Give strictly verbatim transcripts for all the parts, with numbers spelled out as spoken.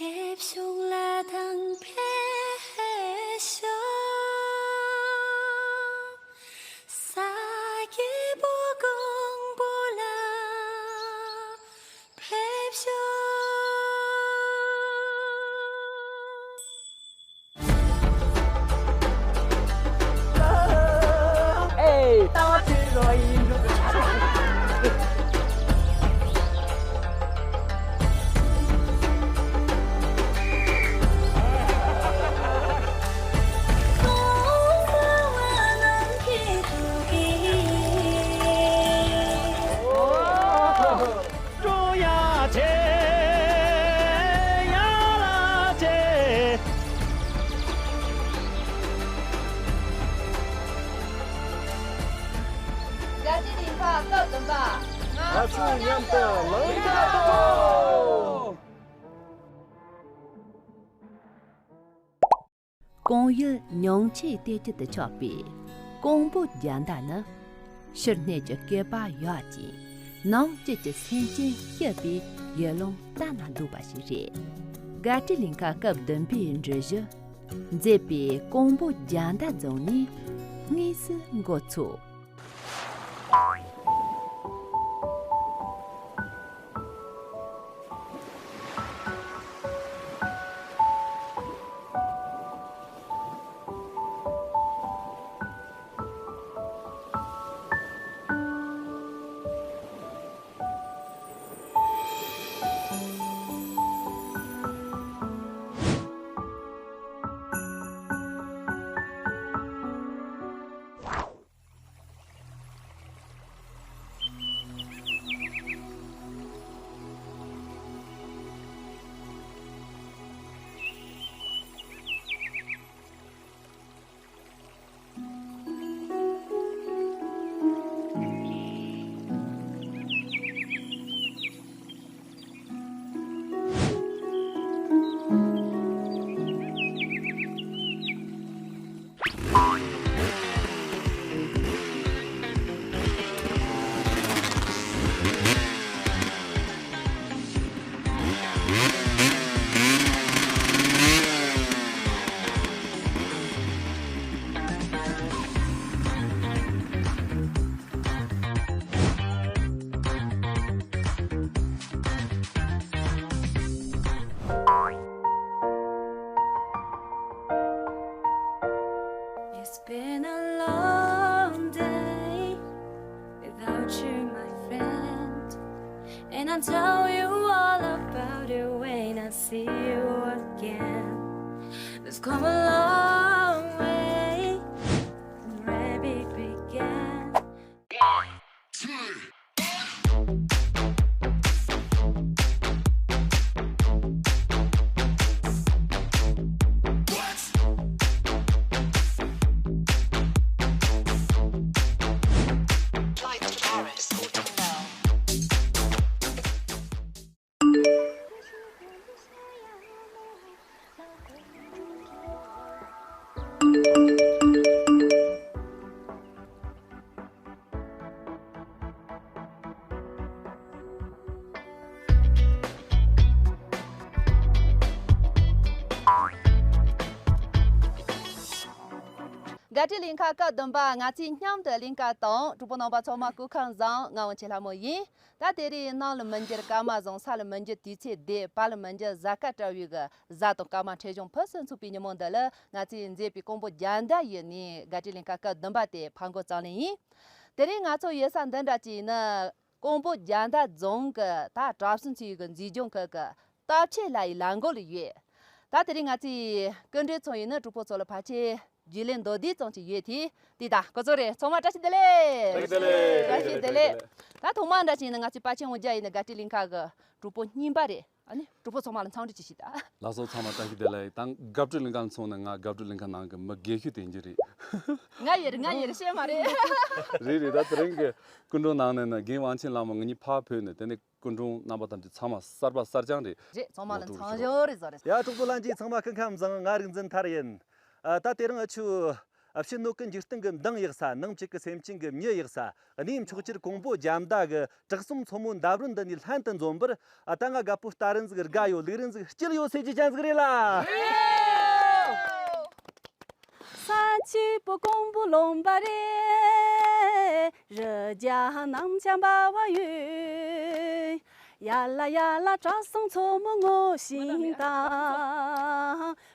ཕེབས་ཤོག་ལ་དང་ཕེབས་ཤོག་ས་སྐྱེས་བུ་ཀོང་པོ་ལ་ཕེབས་ཤོག་ཨེ། ལྟ་བ་དུས་རོ་ཡིན་འགྲོ། ཀྲོ་ཡ་ཆེ། ཡ་ལ་ཆེ། རྒྱལ་སྤྱིའི་ལིང་ཁ་སྐབས་བདུན་པ། ང་ཚོ་མཉམ་དུ་ལིང་ཁ་ཐོག་ཀོང་ཡུལ་ཉུང་ཆེའི་གཏེར་ཆོས་དུ་ཆགས་པའི་ཀོང་པོ་རྒྱལ་མདའ་ནི། ཕྱིར་སྣེ་གྱི་སྐེད་པ་ཡོད་ཅིང་ནང་བཅུད་ཀྱི་སེམས་ཅན་སྐྱོབ་པའི་ཡུལ་ལུང་ལྟ་ན་སྡུག་པ་ཞིག་རེད། དགའ་སྤྲོའི་ལིང་ཁ་སྐབས་བདུན་པའི་འགྲུལ་བཞུད་མཛེས་པའི་ཀོང་པོ་རྒྱལ་མདའ་རྫོང་ནས་དངོས་སུ་འགོ་ཚུགས། It's been a long day without you, my friend. And I'll tell you all about it when I see you again. We've come a long way from where we began. Flight to Paris, fourteen now. དགའ་སྤྲོའི་ལིང་ཁ་སྐབས་བདུན་པ། ང་ཚོས་མཉམ་དུ་ལིང་ཁ་དང་། གྲོགས་པོ་རྣམ་པ་ཚང་མ་སྐུ་ཁམས་བཟང་། ང་དབང་ཆེན་ལྷ་མོ་ཡིན། ད་དེ་རིང་ནམ་ལ་མི་འགྱུར་སྐར་མ་བཟང་། ས་ལ་མི་འགྱུར་དུས་ཚོད་བདེ། བར་ལ་མི་འགྱུར་གཟའ་སྐར་བཀྲ་བའི་གི་གཟའ་དང་སྐར་མ་འཕྲོད་བྱུང་ཕུན་སུམ་ཚོགས་པའི་ཉིན་མོ་འདི་ལ། ང་ཚོས་མཛེས་པའི་ཀོང་པོ་རྒྱལ་མདའ་ཡུལ་ནས་དགའ་སྤྲོའི་ལིང་ཁ་སྐབས་བདུན་པ་དེ་ཕར་འགོ་བརྩམས་ལེ་ཡིན། དེ་རིང་ང་ཚོ་ཡོད་ས་འདི་འདྲ་ཅིག་ནི། ཀོང་པོ་རྒྱལ་མདའ་རྫོང་གི་ད་གྲྭ་བཙུན་ཚོའི་གི་འཛིན་སྐྱོང་ཁུལ་གི་སྟབས་ཆེ་ལ་ཡི་ལ་འགོ་ལ་ཡོད། ད་དེ་རིང་ང་ཚོའི་སྐུ་མགྲོན་ཚོ་ཡིན་ནི་གྲོགས་པོ་ཚོ་ལ་ཕལ་ཆེར་རྒྱུས་ལོན་མདོར་བསྡུས་ཙམ་ཅིག་ཡོད་དེ། དེ་ད་ཁོ་ཚོ་རེད། ཚང་མ་བཀྲ་ཤིས་བདེ་ལེགས། བཀྲ་ཤིས་བདེ་ལེགས། བཀྲ་ཤིས་བདེ་ལེགས། ད་ཐོག་མ་འདྲ་ཅིག་ཡིན་ན་ང་ཚོའི་པ་ཆེན་འོ་ཇ་ཡིན་ནི་དགའ་སྤྲོའི་གླིང་ཁ་གི་གྲོགས་པོ་རྙིང་པ་རེད། ཨ་ནི་གྲོགས་པོ་ཚང་མ་ལ་འཚམས་འདྲི་ཅིག་ཞུས་ད། ལགས་སོ། ཚང་མ་བཀྲ་ཤིས་བདེ་ལེགས། ད་དགའ་སྤྲོའི་གླིང་ཁ་ལ་སོང་ནས་ང་དགའ་སྤྲོའི་གླིང་ཁ་ནང་གི་མི་རྒན་ཤོས་དེ་འདྲ་རེད། ང་ཡིན་རེད། ང་ཡིན་རེད། བཤད་མ་རེད། རེད་རེད། ད་དེ་རིང་གི་སྐུ་མགྲོན་ནང་ནས་ནི་རྒན་དབང་ཆེན་ལྷ་མོ་ང་གཉིས་ཕར་བུད་ནས། དེ་ནས་སྐུ་མགྲོན་རྣམ་པ་ཐམས་ཅད་ཚང་མ་གསར་པ་གསར་རྐྱང་རེད། རེད། ཚང་མ་ལ་འཚམས་ཞོར་རེད་བཟོ་རེད། ཡ། གྲོགས་པོ་ལྷན་རྒྱས་ཚང་མ་སྐུ་ཁམས་བཟང་། ང་རིག་འཛིན་ཐར་ཡིན། ཨ། ད་དེ་རིང་ཨ་ཆུ་ ཕྱི་སྣོད་ཀྱི་འཇིག་རྟེན་གྱི་མདངས་ཡག་ས། ནང་བཅུད་ཀྱི་སེམས་ཅན་གྱི་མྱི་ཡག་ས། གནས་མཆོག་གྱུར་ཀོང་པོ་རྒྱ་མདའ་གི་བྲག་གསུམ་མཚོ་མོ་འདབས་རོལ་འདི་ནས་ལྷན་དུ་འཛོམས་པར། ཨ། ད་ང་རྒད་པོ་རྟ་རིན་ཟིག་དགའ་ཡོད། ལུག་རིན་ཟིག་སྐྱིད་ཡོད་ཟེར་རྒྱུ་ཅན་ཟིག་རེད་ལ། ས་ཆུ་བོ་ཀོང་པོ་ལུང་པ་རེད། རི་རྒྱལ་གནམ་ལྕགས་འབར་བ་ཡོད། ཡ་ལ་ཡ་ལ་བྲག་གསུམ་མཚོ་མོ་ངོ་ཤེས་དང་།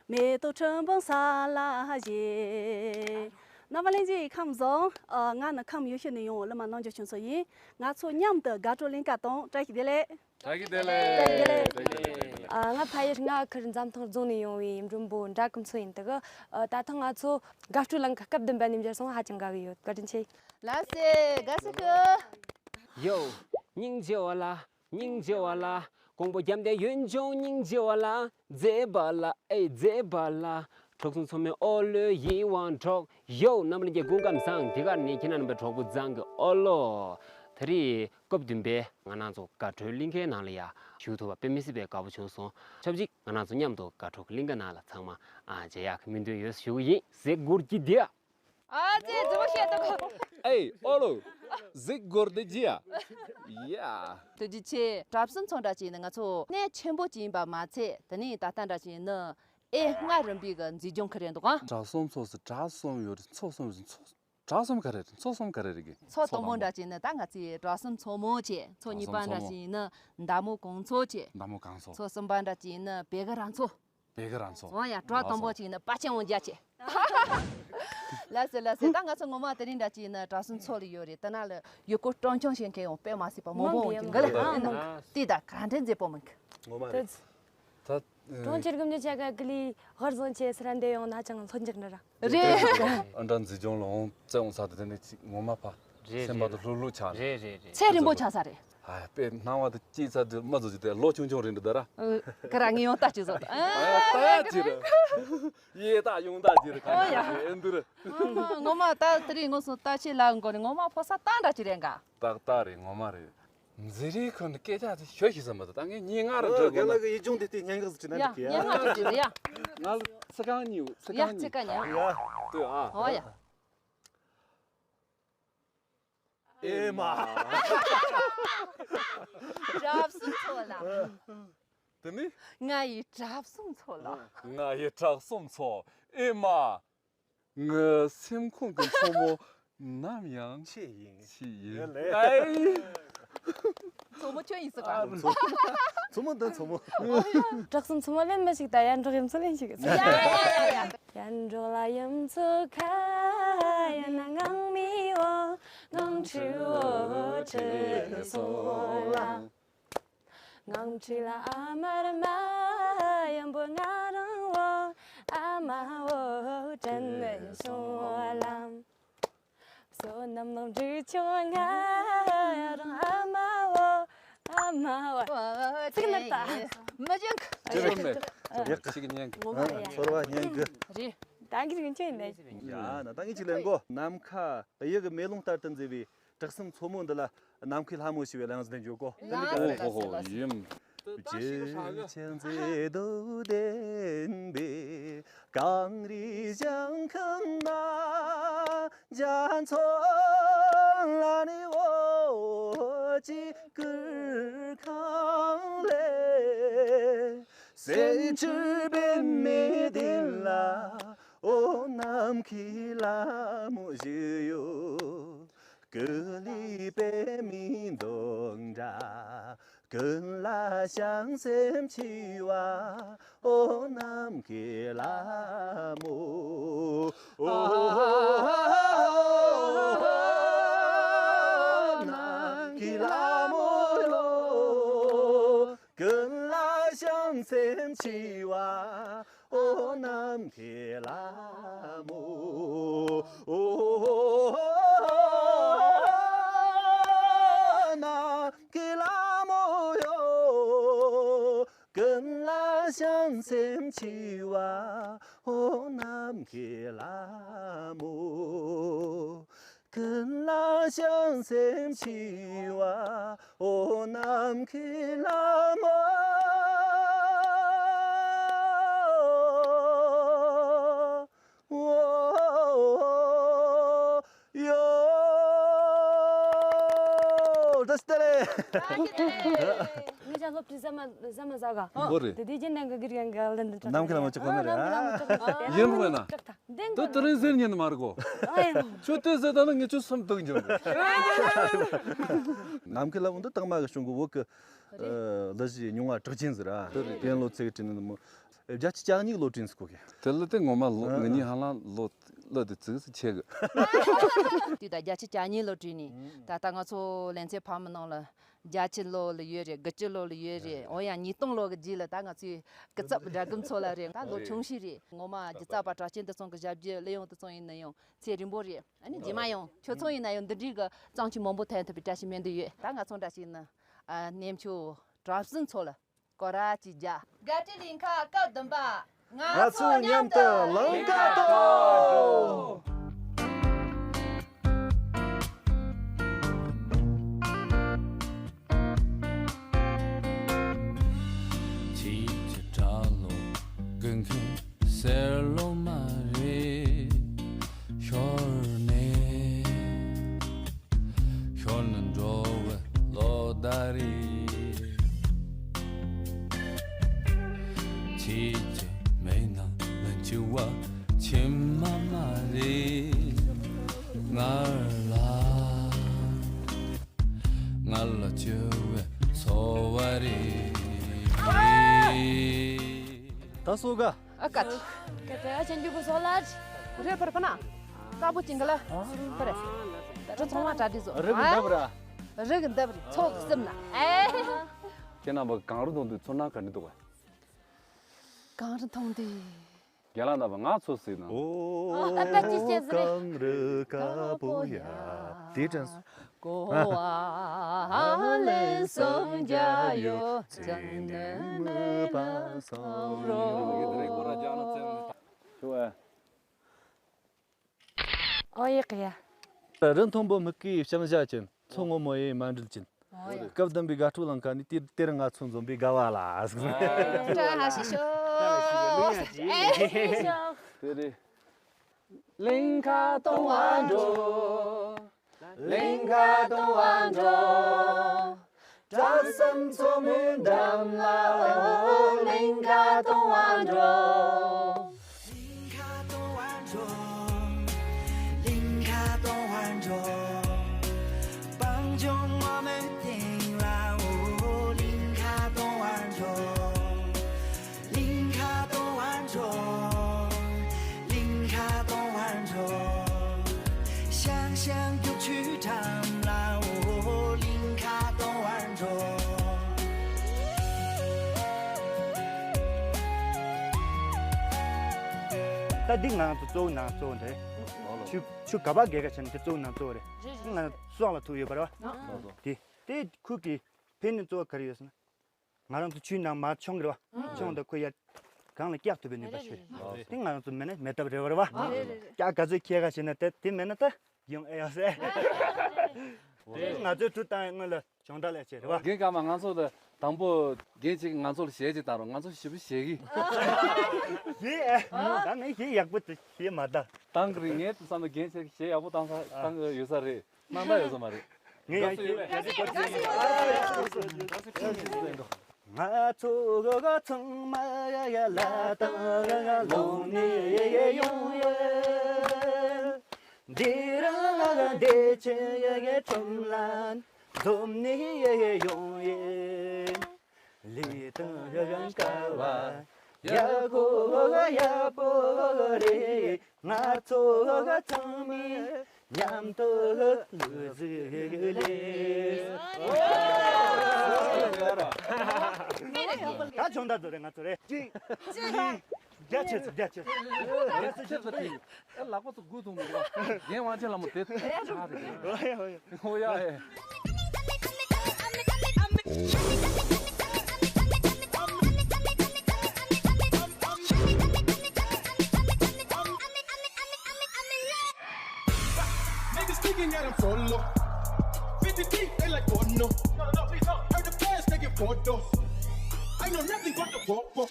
མེ་ཏོག་ཁྲི་འབུམ་ས་ལ་བཞད། རྣམ་པ་ལྷན་རྒྱས་ཁམས་བཟང་། ཨ། ང་ནི་ཁམས་ཡུལ་ཤུལ་ནས་ཡོང་བ་གླུ་མ་ནང་འཇོག་ཆུང་སོ་ཡིན། ང་ཚོ་མཉམ་དུ་དགའ་སྤྲོ་གླིང་ག་དང་བཀྲ་ཤིས་བདེ་ལེགས། བཀྲ་ཤིས་བདེ་ལེགས། བཀྲ་ཤིས་བདེ་ལེགས། ཨ། ང་ཕ་ཡུལ་རྔ་ཁུལ་འཛམ་ཐང་རྫོང་ནས་ཡོང་བའི་མགྲོན་པོ་འདྲ་ཀུན་མཚོ་ཡིན་འདུག་ཨ། ད་ཐེངས་ང་ཚོ་དགའ་སྤྲོའི་གླིང་ག་སྐབས་བདུན་པ་ནས་མཇལ་སོང་། ཧ་ཅང་དགའ་གི་ཡོད། བཀའ་དྲིན་ཆེ། ལགས་སེ། དགའ་བསུ་ཞུ། ཡོ། སྙིང་རྗེ་བ་ལ། སྙིང་རྗེ་བ་ལ། ཀོང་པོ་རྒྱབ་འདི་ཡུལ་ལྗོངས་སྙིང་རྗེ་བ་ལ། མཛེས་པ་ལ་ཨེ་མཛེས་པ་ལ། བྲག་གསུམ་མཚོ་མོའི་འོ་ལོས་ཡིད་དབང་འཕྲོག་ཡོ། རྣམ་པ་ལྷན་རྒྱས་སྐུ་ཁམས་བཟང་། དེ་གར་ནི་ཁྱེད་རྣམ་པའི་གྲོགས་པོ་བཟང་གི་ཨོ་ལོ། དེ་རིང་སྐབས་བདུན་པའི་ང་རང་ཚོ་དགའ་སྤྲོའི་གླིང་གའི་ནང་ལ་ཡ་ཞུགས་ཐུབ་པ་དཔེ་མི་སྲིད་པའི་དགའ་པོ་བྱུང་སོང་། ཆབས་ཅིག་ང་རང་ཚོ་མཉམ་དུ་དགའ་སྤྲོ་གི་གླིང་གའི་ནང་ལ་ཚང་མ་ཨ་མཇལ་ཡག་གི་སྨོན་འདུན་ཡོད་ཞུ་གི་ཡིན། གཟིགས་སྒོར་གྱི་དེ་ཡ། ཨ་ཙི་རྫི་བོ་བཤད་ཐུབ་གོ། ཨེ་ཨོ་ལོ། གཟིགས་སྒོར་དེ་ཇི་ཡ། ཡ། ཐུགས་རྗེ་ཆེ། བྲག་གསུམ་མཚོ་འདྲ་ཅིག་ནི་ང་ཚོ་གནས་ཆེན་པོ་ཅིག་ཡིན་པ་མ་ཚད། དེ་ནས་ད་ལྟ་འདྲ་ཅིག་ནི་ཨེ་རྔ་རིམ་པའི་གི་མཛེས་ལྗོངས་ཁུལ་རེད་འདུག་ཨ། བྲག་གསུམ་མཚོ་ཟེར་བྲག་གསུམ་ཡོད་རེད། མཚོ་གསུམ་རེད། མཚོ། བྲག་གསུམ་ག་རེ་རེད། མཚོ་གསུམ་ག་རེ་རེད་གི། མཚོ་དང་པོ་འདྲ་ཅིག་ནི་ད་ང་ཚོའི་བྲག་གསུམ་མཚོ་མོ་བྱས། མཚོ་གཉིས་པ་འདྲ་ཅིག་ནི་མདའ་མོ་གངས་མཚོ་བྱས། མདའ་མོ་གངས་མཚོ། མཚོ་གསུམ་པ་འདྲ་ཅིག་ནི་བེ་ག་ར་མཚོ། བེ་ག་ར་མཚོ། འོ་ཡ། བྲག་དང་པོ་ཅིག་ནི་དཔའ་ཆེན་དབང་རྒྱལ་བྱས། ལགས་སེ་ལགས་སེ། ད་ང་ཚོ་ངོ་མ་དེ་རིང་འདྲ་ཅིག་ནི་བྲག་གསུམ་མཚོ་ལ་ཡོད་རེད། དེ་ན་ལ་ཡུལ་སྐོར་སྤྲོ་འཆམ་བྱེད་མཁན་ཡང་དཔེ་མ་སྲིད་པ་མང་པོ་ཡོང་གི་འདུག་ལ། ཨ། དེ་ད་ག་འདྲ་མཛེས་པོ་མིན་གི། ངོ་མ་རེད། ད་གྲོང་ཁྱེར་གི་མྱི་ཆ་ག་གི་ལི་ཧར་བཟང་ཆེ་སི་ར་འདེ་ཡོང་ན་ཅང་ལྷོད་འཇགས་འདྲ་ར། རེད། ཨ་འདྲ་མཛེས་ལྗོངས་ལ་འོང་ཙེ་འོང་ས་དེ་དེ་ནས་ཅིག་ངོ་མ་ཕ་རེད། སེམས་པ་རེད། དུ་ལྷུག་ལྷུག་ཆགས། རེད་རེད་རེད། ཚེ་རིང་པོ་ཆགས་ས་རེད། ཨ་དཔེ་སྣང་བ་དུ་སྐྱེས་ཚ་དུ་མ་བཟོ་ཅི་དེ་ལོ་ཆུང་ཆུང་རེད་འདུག་ད་ར། ཨ། ག་ར་ངས་ཡོང་ལྟ་ཅི་བཟོ་ད། ཨ་ལྟ་ཅི་རེད། ཡེ་ད་ཡོང་ལྟ་ཅི་རེད། ག་ཨོ་ཡ། ཨེ་འདུ་རེད། ཨ་ངོ་མ་ད་དེ་རིང་ངོ་སོ་ལྟ་ཆེ་ལ་མགོ་ནས་ངོ་མ་ཕོ་ས་ཏང་འདྲ་ཅི་རེད་འགའ། ཏག་ཏག་རེད། ངོ་མ་རེད། མཛེས་རིག་ཁོ་ནི་སྐད་ཆ་དེ་ཤོད་ཤི་ས་མ་ད་ད་ངས་ཉིན་ལྔ་ར་འགྲོ་དགོས་ན། ཡ་ཡིད་ལྗོངས་དེ་དེ་སྙན་ངག་ཟིག་བྲིས་ན་ཡ་འགྲིག་གི་ཡ། སྙན་ངག་ཅིག་བྲིས་ཡ། ང་ལ་ཚིག་རྐང་གཉིས་ཚིག་ཡ་རྐང་གཉིས། ཚིག་རྐང་གཉིས། ཡ། ལྟོས་ཨ། ཨོ་ཡ། ཨེ་མ། བྲག་གསུམ་མཚོ་ལ། དེ་ནི། ང་ཡི་བྲག་གསུམ་མཚོ་ལ། ང་ཡི་བྲག་གསུམ་མཚོ། ཨེ་མ། ངའི་སེམས་ཁོང་གི་མཚོ་མོ་ནམ་ཡང་ཁྱེད་ཡིན། ཁྱེད་ཡིན། ཡ་ལེ། ཨེ། མཚོ་མོ་ཁྱོད་ཡིན་ཟེར་བ། མཚོ་མཚོ་མོ་འདི་མཚོ་མོ། བྲག་གསུམ་མཚོ་མོ་ལེན་མི་ཞིག་ད་ཡར་འབྲོག་གཡུ་མཚོ་ལེན་ཞིག་ཡ་ཡ་ཡ་ཡ། ཡར་འབྲོག་ལ་གཡུ་མཚོ་ཁ། ཡར་ན་ངང་མིག་འོ། ངང་ཁྲི་འོ་ཁྲི་སོང་ལ། ངང་ཁྲི་ལ་ཨ་མ་ར་མ། ཡང་པོ་ང་རང་འོ། ཨ་མ་འོ་དྲན་ནས་སོང་ལ། བསོད་ནམས་ནང་འབྲི་ཆུང་ང་རང་ཨ་མ་འོ། ཨ་མ་འོ། ཚིག་ནར་ད། མི་འཇོན་གི། ཅི་རུང་མེད། ཡག་གི་ཞིག་ཉན་གི། ངོ་མ་རེད་ཡ། ཚོར་བ་ཉན་གི། རེད། ད་གི་རིང་ཆོས་ཡིན་ནས། ཡ་ན་ད་ངས་ཅིག་ལེན་གོ། ནམ་མཁའ་གཡུ་གི་མེ་ལོང་ལྟར་དུ་མཛེས་པའི་བྲག་གསུམ་མཚོ་མོ་འདི་ལ་ནམ་མཁའི་ལྷ་མོ་ཞེས་པའི་གླེང་གཞི་འཇོག་གོ། ལ་ལ་ལ་ལ་ལ། ཡིན། ཅི་ཆགས་མཛེས་སྡུག་ལྡན་པའི་གངས་རི་ཞིང་ཁམས་ན། རྒྱ་མཚོ་ལ་ནི་འོ་ཅི་ཀུར་ཁང་ལས། གསེར་ཁྲི་པད་མའི་གདན་ལ་འོ་ནམ་མཁའི་ལྷ་མོ་བཞུགས་ཡོད། ཀུ་ལུ་པདྨའི་མདོངས་འདྲ། ཀུན་ལ་བྱང་སེམས་མཆིས་པ། འོ་ནམ་མཁའི་ལྷ་མོ། འོ་ནམ་མཁའི་ལྷ་མོ་ཡོ། ཀུན་ལ་བྱང་སེམས་མཆིས་པ། འོ་ནམ་མཁའི་ལྷ་མོ། འོ་ནམ་མཁའི་ལྷ་མོ་ཡོ། ཀུན་ལ་བྱང་སེམས་མཆིས་པ། འོ་ནམ་མཁའི་ལྷ་མོ། ཀུན་ལ་བྱང་སེམས་མཆིས་པ། འོ་ནམ་མཁའི་ལྷ་མོ། འོ། ངེད་ཅག་སློབ་ཁྲིད་ཟ་མ་ཟ་མ་ཟ་ག་འོ་རེད། དེ་དུས་རྒྱུན་ནང་གི་གིར་ཡང་ག་ལ་འདི་ནམ་མཁའ་ལ་མ་ཆགས་གོ་ནི་རེད། ནམ་མཁའ་ལ་མ་ཆགས་གོ་ནི་རེད། ཡིན་རུང་ན། འདི་དེ་རིང་ཟེར་ཉན་མ་རེད་གོ་ཁྱོད་དེ་ཟེར་ད་ན་ངས་ཁྱོད་སུམ་སྟོན་འཇོག་གི་ནམ་མཁའ་ལ་འོ་འདི་རྟགས་མ་གི་བྱུང་གི་འོ་གི་ལ་ཞིག་མྱོང་བ་གྲགས་ཅན་ཟེར་ར། དེ་རེད། དེ་ལོ་ཚེ་གི་དྲིན་ནི་མོ། བརྒྱད་ཅུ་གྱ་གཉིས་ལོ་དྲན་སྐོར་གི་དེ་ལ་དེ་ངོ་མ་ལོ་ཨ་ངེད་གཉིས་ཧ་ལམ་ལོ་ལོ་དེ་ཙིག་ཙིག་ཆེ་གི་དུས་ད་བརྒྱད་ཅུ་གྱ་གཉིས་ལོ་དྲན་ནི་ད་ལྟ་ང་ཚོ་ལེ་ཚན་ཕ་མི་ནང་ལ་བརྒྱད་ཅུ་ལོ་ལ་ཡོད་རེད། དགུ་བཅུ་ལོ་ལ་ཡོད་རེད། འོ་ཡང་ཉིས་སྟོང་ལོ་གི་རྗེས་ལ་ད་ང་ཚོའི་སྐུ་ཚབ་སྦྲ་སྒམ་ཚོ་ལ་རེད། ད་ལོ་ཆུང་ཤོས་རེད། ངོ་མ་སྒྱུ་རྩལ་པ་གྲགས་ཅན་དེ་ཚོ་གི་ཞབས་ཕྱི་གླུ་དབྱངས་དེ་ཚོ་ཡིན་ན་ཡང་ཚེ་རིང་པོ་རེད། ཨ་ནི་རྗེས་མ་ཡང་ཁྱོད་ཚོ་ཡིན་ན་ཡང་འདི་འདྲའི་གི་བརྩམས་ཆོས་མང་པོ་ཐོན་ཐུབ་པའི་བཀྲ་ཤིས་སྨོན་འདུན་ཡོད། ད་ང་ཚོ་འདྲ་ཞིག་ནི་ཨ་ནེམ་ཆོ་གྲྭ་བཙུན་ཚོ་ལ་སྐོར་ར་ཅིག་རྒྱག་དགའ་སྤྲོའི་ལིང་ཁ་སྐབས་བདུན་པ། ང་ཚོ་མཉམ་དུ་ལིང་ཁ་གཏོང་། ཁྱེད་ཀྱི་གྲྭ་ལོ་ཀུན་མཁན་ཟེར་ལོ་མ་རེད། ཤོར་ནས་ཤོར་ནས་འགྲོ་བའི་ལོ་ཟླ་རེད། ཁྱེད་ཀྱི་མིག་ནང་ལ་འཆི་བ་ཕྱི་མ་མ་རེད། ང་ལ་ང་ལ་འཆི་བའི་འཚོ་བ་རེད། ད་སོ་ག་ཨ་ཀ་ཏི། ཀ་ཏི་ཨ་ཅན་རྒྱུ་གུ་སོ་ལ་རེ་ཕར་ཕ་ན། ཀ་པོ་ཅིང་ག་ལ་ཕ་རེ། ད་ཚོང་བ་གྲ་སྒྲིག་བཟོ། རི་གི་འདབས་ར། རི་གི་འདབས་རི་ཚོགས་སེམས་ན། ཨེ། ཁྱེད་རྣམ་པ་གངས་རི་མཐོང་དུས་ཚོར་སྣང་ག་འདྲ་འདུག་ག་གངས་རི་མཐོང་དུས། རྒན་ལགས་རྣམ་པ་ང་ཚོ་སྲིད་ན། ཨོ་ཨ་ད་ཅི་བཤད་ཟེར་རེད། གངས་རི་དཀར་པོ་ཡ། དེའི་དྲན་སོང་། གོ་བ་ལེན་སོང་རྒྱ་ཡོ་ཙན་ནེ་མི་པ་སོང་རོ། ཁྱོད་ཨ། ཨོ་ཡེ་ཀ་ཡ། རི་མཐོན་པོ་མིག་གིས་ཕྱང་བྱ་ཅན། མཚོ་སྔོན་མོ་ཡིས་མ་འདྲུལ་ཅན། སྐབས་བདུན་པའི་དགའ་སྤྲོ་ལང་ཀ་ནས་དེར་དེར་ང་ཚོ་འཛོམས་པའི་དགའ་བ་ལ། བཀྲ་ཤིས་ཤོག་དེ་རེད། གླིང་ཁ་གཏོང་བ་འགྲོ། གླིང་ཁ་གཏོང་བ་འགྲོ། བཀྲ་ཤིས་མཚོ་མོའི་འགྲམ་ལ་གླིང་ཁ་གཏོང་བ་འགྲོ། གླིང་ཁ་གཏོང་བ་འགྲོ། གླིང་ཁ་གཏོང་བ་འགྲོ། སྤང་ལྗོངས་ངོ་མའི་སྟེང་ལ་འོ་གླིང་ཁ་གཏོང་བ་འགྲོ། གླིང་ཁ་གཏོང་བ་འགྲོ། གླིང་ཁ་གཏོང་བ་འགྲོ། ཤང་ཤང་རྒྱུག་ཆུའི་འགྲམ་ལ་འོ་གླིང་ཁ་གཏོང་བ་འགྲོ། ད་འདི་ང་ཚོ་གཙོ་བོ་ནང་གཙོ་བོ་འདི་རེད། ཆུ་ཆུ་ག་པ་རྒལ་ཁ་བྱས་ན་འདི་གཙོ་བོ་ནང་གཙོ་བོ་རེད། རེད་རེད། ང་ཚོ་སྲོག་ལ་ཐུག་ཡོད་པ་རེད་བ། ཨ། དེ་དེ་ཁུལ་གྱི་ཕན་ནུས་གཙོ་བོ་ག་རེ་ཡོད་ཟེར་ན། ང་རང་ཚོ་ཆུའི་ནང་མར་མཆོང་གི་རེད་བ། མཆོང་དང་ཁོ་ཡར་གངས་ལ་བཀྱག་ཐུབ་པའི་ནུས་པ་ཞིག་རེད། དེ་ང་རང་ཚོ་མེད་ན་མེད་ཐབས་རེད་བ་རེད་བ། བཀྱག་ག་ཚོད་ཁྱེར་ག་བྱས་ན་དེ་དེ་མེད་ན་ད་ཡོང་ཨེ་ཡོང་ཟེར། དེ་ང་ཚོའི་གྲུ་བཏང་ཡ་སྔོན་ལ་སྦྱོང་བརྡར་ལས་བྱས་རེད་བ། རྒན་ཀརྨ་ང་ཚོ་ལ་དང་པོ་རྒན་གཅིག་གིས་ང་ཚོ་ལ་གཞས་གཅིག་བཏང་རོགས། ང་ཚོ་ཞེ་པོ་གཞས་གི། གཞས་ཨེ། ད་ངས་གཞས་ཡག་པོ་དེ་གཞས་མ་བཏང་། བཏང་གི་རེད། ངས་དེ་བསམ་ན་རྒན་གཅིག་གཞས་ཡག་པོ་བཏང་ས་བཏང་གི་ཡོད་ས་རེད། དམའ་མཐའ་ཡོད་ས་མ་རེད། ངས་ཡང་ཤེས། ང་ཚོ་ཚང་མ་ཡ་ལ་དང་ལོང་ནས་ཡོང་ཡོད། འདི་རང་བདེ་ཆེན་ཁྲོམ་ལ་འཛོམས་ནས་ཡོང་ཡོད། ལི་དང་ཀ་བ་ཡག་པོ་ཡག་པོ་རེད། ང་ཚོ་ཚང་མས་མཉམ་དུ་ལུས་ཟིག་ལས། ད་སྦྱོང་བརྡར་བཟོ་རེད་ང་ཚོ་རེད། གཅིག་གཉིས། རྒྱ་ཆེ་ཚུལ་རྒྱ་ཆེ་ཚུལ། རྒྱ་ཆེ་ཚུལ། ཨེ་ལག་པ་ཚོ་དགུ་ཐུང་མི་འདུག་རྒན་དབང་ཆེན་ལྷ་མོ་དེ་ཆགས་རེད། ཨོ་ཡ་ཨོ་ཡ། ཨོ་ཡ་ཨེ། Niggas thinking that I'm solo. fifty deep, they like, oh no. No, no, please don't. Heard the fans taking photos. I know nothing but the popo.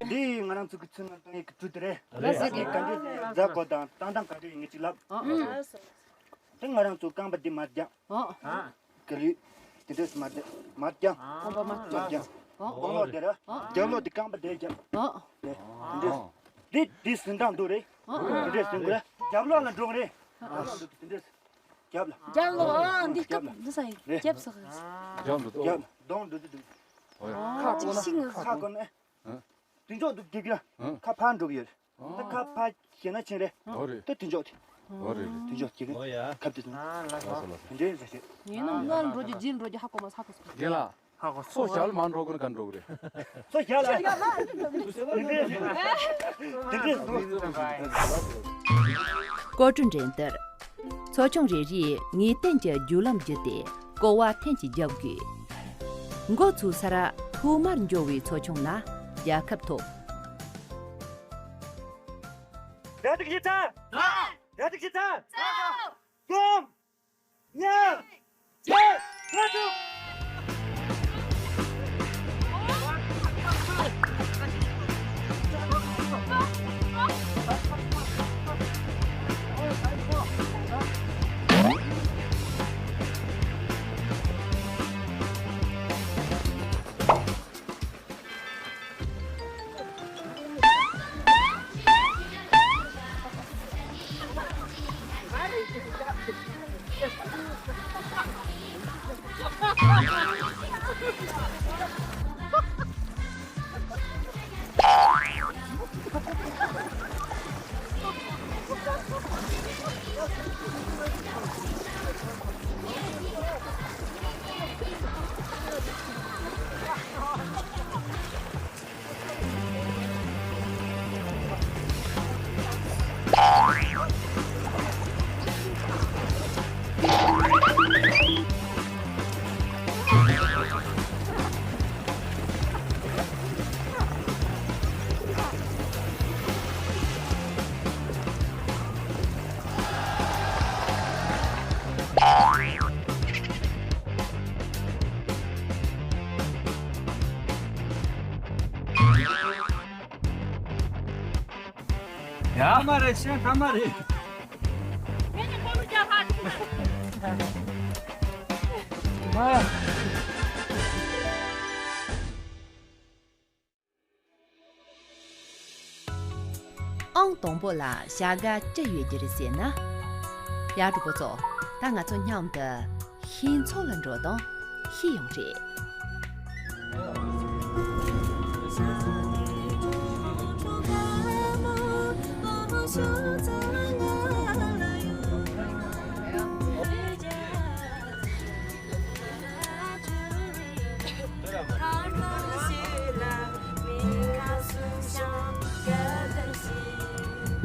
འདི་ང་རང་ཚོ་གི་ཚུལ་ནང་དང་ཡི་གི་ཚུལ་དེ་རེད། ལགས་སོ། ག་འདྲ་མཛད་དགོས་དང་བཏང་སྟངས་ག་འདྲ་ཡིན་ངེས་ཅིག་ལབ། ཨ། དེ་ང་རང་ཚོ་རྐང་པ་འདི་མ་རྒྱག་ཨ། ག་ལུས། དེ་འདྲས་མར་དེ་མར་རྒྱབ། གོམ་པ་མར། མར་རྒྱབ། ཨོ། གོང་ལོག་དེ་ར། ཨོ། རྒྱབ་ལོག་དེ་རྐང་པ་དེ་རྒྱབ། ཨོ། དེ་དེ་འདྲས། དེ་དེ་ཟིན་སྟངས་འདུག་རེད། ཨོ། དེ་འདྲས་ཟིན་དགོས་ར། རྒྱབ་ལོག་ལ་འགྲོ་གི་རེད། ཨོ། རྒྱབ་ལོག་དེ་འདྲས། རྒྱབ་ལ། རྒྱབ་ལོག་ཨ་འདི་སྐབས་འདི་ས་ཡིན། རྒྱབ་ས་ཁ། རྒྱབ་ལ་འགྲོ། རྒྱབ་གདོང་འགྲོ་དུས་འདུག་ཨོ་ཡ། ཨོ། ཁ་ཅིག་བསྐོར་ན་ཤིང་ཁ་བསྐོར་ན། ཨ། དེ་འཇོག་འདུག་རྒྱབ་ཀྱི་ན། ཨ། ཁ་ཕར་འགྲོ་གི་ཡོད་རེད། ད་ཁ་ཕར་བྱས་ན་ཕྱིན་རེད། ཨོ་རེད། ད་དེ་འཇོག་དེ། ཨོ་རེད་རེད། དེ་འཇོག་ཅིག་ཨོ་ཡ། ཁབ་དེ་ཚོ། ཨ་ལ་ལ། ལགས་སོ་ལགས་སོ། དེ་འདྲའི་ཟེར་བྱས། ངས་ན་སྔོན་འགྲོ་རྒྱུ་རྗེས་འགྲོ་རྒྱུ་ཧ་གོ་མ་ཧ་གོ་སོང་། རྒན་ལགས། ཧ་གོ་སོང་། ཚོ་ཞར་ལ་མར་འགྲོ་དགོས་ན་ག་འགྲོ་གི་རེད། ཚོ་ཞར་ལ། དེ་འདྲའི་དེ་འདྲའི་ཟེར། ཀོ་ཀྲུ་འགྲན་བསྡུར། ཚོ་ཆུང་རེ་རེས་ངེས་གཏན་གྱི་བརྒྱུད་ལམ་བརྒྱུད་དེ་སྐོར་བ་ཐེངས་གཅིག་རྒྱག་དགོས། འགོ་ཚུགས་སར་ཐོག་མར་འབྱོར་བའི་ཚོ་ཆུང་ལ་རྒྱལ་ཁ་ཐོབ། གྲ་སྒྲིག་ཡིན་ཚར། གྲ་སྒྲིག་ཡིན་ཚར། གསུམ། གཉིས། གཅིག་ཕར་ཚུགས། ཡ། ཐ་མ་རེད། ཤན་ཐ་མ་རེད། ཁྱེད་ཀྱི་ཁོ་ལོ་རྒྱག་ཧ་ཅང་མ། ཨང་དང་པོ་ལ་བྱ་དགའ་ཅི་ཡོད་རྒྱུ་རེད་ཟེར་ན། ཡ་གྲོགས་པོ་ཚོ། ད་ང་ཚོ་མཉམ་དུ་ཤིང་ཚོགས་ལ་འགྲོ་དང་ཤི་ཡོང་རེད།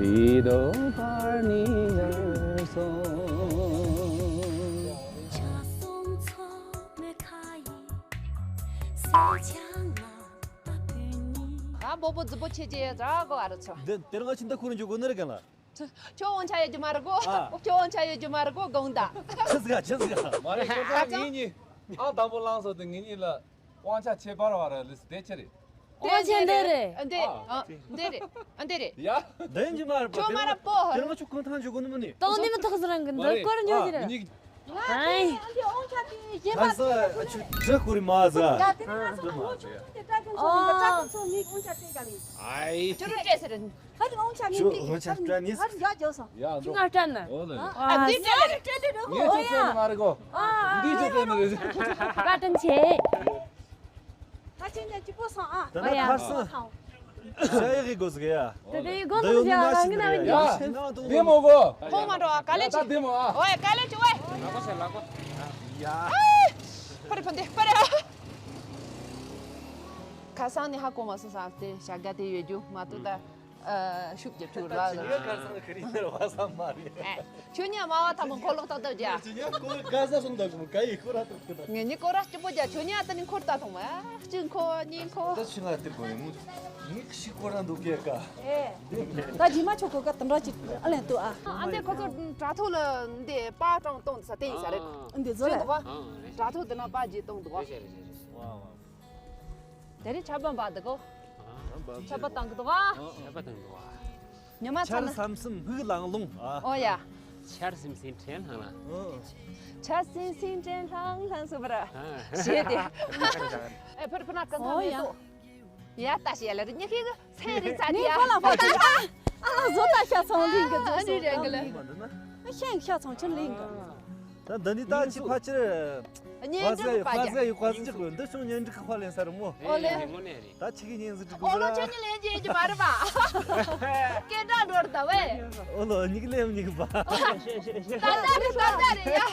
དེ་དང་བར་ནས་ཡར་སོང་། ཨ་སྤོ་བོ་རྫི་པོ་ཆེ་ཆེ་ར་གོ་ཨ་རུ་ཚོ། འདི་དེ་རིང་ང་ཕྱི་ཟླ་ཁོ་རང་འཇུག་གོ་ནི་རེད་ག་ལ། ཁྱོད་དབང་ཆ་ཡོད་རྒྱུ་མ་རེད་གོ། ཨ། ཁྱོད་དབང་ཆ་ཡོད་རྒྱུ་མ་རེད་གོ་དགོངས་དག་ཆི་ཟིག་ཆི་ཟིག་མ་རེད། ཁྱོད་ད་ངེད་གཉིས་ཨང་དང་པོ་བླངས་སོང་དུས་ངེད་གཉིས་ལ་དབང་ཆ་ཁྱད་པར་བ་ར་ལུས་དེ་ཆི་རེད། དབང་ཆ་འདི་རེད། འདི་ཨ་འདི་རེད། ཨ་འདི་རེད། ཡ། འདི་ཡིན་གྱི་མ་རེད་པ། ཁྱོད་མ་ར་པོ། དེ་ང་ཆོ་གུང་ཐང་འཇུག་གོ་ནི་མིན་ནི། དང་ནི་མི་ཐག་ཟ་རང་གི་འདི་སྐོར་ཉོ་གི་རེད། ཨ་ནི་ཨང་ཆ་དེ་གཞན་པ་ཁ་ས་ཨ་ཆུ་ཇི་ཁོ་རི་མ་ཟ། ཡ་དེ་ནི་ང་ཚོ་ལོ་ཆུང་ཆུང་དེ་ཀྲ་ཀུན་ཚོ་ནི་ཀྲ་ཀུན་ཚོ་ནི་དབང་ཆ་སྤྲད་ཀ་ནི། ཨའི། ཅོ་རུ་སྤྲད་ཟེར། ཧ་རི་དབང་ཆ་ནི་ཅོ་དབང་ཆ་སྤྲད་ནི། ཧ་རི་ཡ་ཇོ་སོ། ཡ་ཅུང་ང་སྤྲད་ན། ཨོ་ལེ། ཨ་འདི་སྤྲད་ལེ། སྤྲད་ལེ་རོ་ཧོ། ངས་ཅོ་སྤྲད་ནི་མ་རེད་གོ། ཨ་འདི་ཅོ་སྤྲད་ནི་རེད། བཀའ་དྲིན་ཆེ། ད་ཕར་སོང་ཨ། ད་ནི་ཕར་སོང་། ཤ་ཡག་གི་སྒོ་ཟིག་ཡ། དེ་དེའི་སྒོ་ནང་ཡ་ང་ངི་ན་ཡ། བདེ་མོ་གོ། ཁོང་མ་འགྲོ་ཨ་ག་ལེ་ད་ཅི། བདེ་མོ་ཨ། ཨོ་ཡ་ག་ལེ་ཅི་ཝེ། ལ་གོ་ཤ་ལ་གོ། ཡ། ཨེ། པ་རེ་ཕན་དེ་པ་རེ་ཨ། ཁ་སང་ནི་ཧ་གོ་མ་སོང་ས་དེ་བྱ་དགའ་དེ་ཡོད་རྒྱུ་མ་གཏོགས་ད། ཨ། ཤུགས་ཀྱི་ཁྲུ་ར་ད་ལ། ཁ་སང་ཁ་རི་ནར་བ་ས་མ་རེད། ཨ། ཁྱོད་ཉ་མ་བ་ཐ་མ་འཁོར་ལོག་ཏག་ཏག་རྒྱ། ཁྱོད་ཉ་ཀོ་ག་ས་སོང་ད་གོ་ག་ཡི་ཁོ་ར་ཏག་ཏག་ངེད་གཉིས་སྐོར་ར་སྐྱིད་པོ་རྒྱ། ཁྱོད་ཉ་ད་ནི་འཁོར་ཏག་ཐོང་མ་གཅིག་འཁོར་གཉིས་འཁོར། ད་ཕྱི་ང་དེ་གོ་ཡིན་མོ། ངས་ཤི་སྐོར་ར་འདུག་སྐད་ཀ་ཨེ། ད་རྗེས་མ་ཆོ་གོ་ག་དུམ་ར་ཅིག་ཨ་ལེན་ཏུ་ཨ། ཨ་འདི་ཁོ་ཚོ་དྲ་ཐོག་ལ་འདི་པ་ཀྲང་གཏོང་ས་དེ་ཡིན་ས་རེད། འདི་བཟོ་ལ་འདུག་བ། དྲ་ཐོག་འདི་ན་པ་རྗེས་གཏོང་འདུག་བ། དེ་རིང་ཆར་པ་འབབ་འདུག་གོ། ཆར་པ་བཏང་གི་འདུག་ག་ཆར་པ་བཏང་གི་འདུག་ག་ཉི་མ་ཚ་ཆར་ན། སམ་སམ་སྨུག་ལང་ལོང་ཨ། ཨོ་ཡ། ཆར་སིམ་སིམ་དྲན་ལྷང་ལྷང་། ཆར་སིམ་སིམ་དྲན་ལྷང་ལྷང་སུ་བར་ཞེས་ཏེ། ཨེ་ཕར་ཕར་ན་ཀན་ཐང་མེད་དོ། ཡ་ལྟ་ཞེས་ལ་རི་ཉི་ཁའི་སེ་རི་ཚ་ནི་ཡ། ཁོ་ལ་ཕ་ཏ་ཨ་ལ་བཟོ་ལྟ་ཤ་ཚང་ལིང་གི་ཨ་ནི་རེད་གི་ལ། ཤ་ཚང་ཆུ་ལིང་གི། ད་འདི་ནི་ད་ཅི་ཕ་ཅིར། གཉེན་སྒྲིག་པ་ཁ་ཟས་ཡོད་ཁ་ཟས་ཅིག་འདི་ཤོང་གཉེན་སྒྲིག་གི་ཁ་ལེན་ས་རུ་མོ། ཨོ་ལེ། ད་ཁྱི་གི་གཉེན་སྒྲིག་གི་ཨོ་ལོ་ཁྱོད་གཉིས་ལེན་རྒྱུ་ཡིན་གྱི་མ་རེད་པ། སྐད་གྲགས་འགྲོ་རེད་ད་བས། ཨོ་ལོ་གཉིས་ཀྱི་ལེན་གཉིས་ཀྱི་པ། ད་ད་རེད་ད་ད་རེད་ཡ།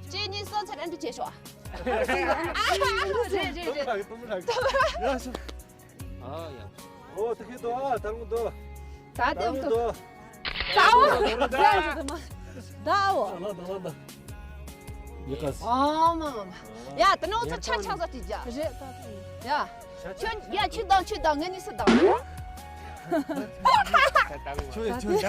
ཁྱེད་གཉིས་སོ་ཚར་ཨན་འདྲི་བྱེད་ཤོག་ཨ་རེད་རེད་རེད། ཡ་ཤོག་ཨ་ཡ། ཨོ་ད་ཁེ་དོ་ཨ་ད་རུང་དོ། ད་ད་དེ་རུང་དོ། ད་འོ། ད་འོ། ད་ལ་ད་ལ་ད། ཡི་ག་སི། ཨ་མ་མ་མ། ཡ་ད་ནི་འོ་ཚོ་ཆ་ཆ་ས་ཅི་ཇ། རེད་ད་ད། ཡ། ཁྱོད་ཡ་ཁྱོད་དང་ཁྱོད་དང་ངེད་གཉིས་སུ་དང་། ཁྱོད་ཁྱོད་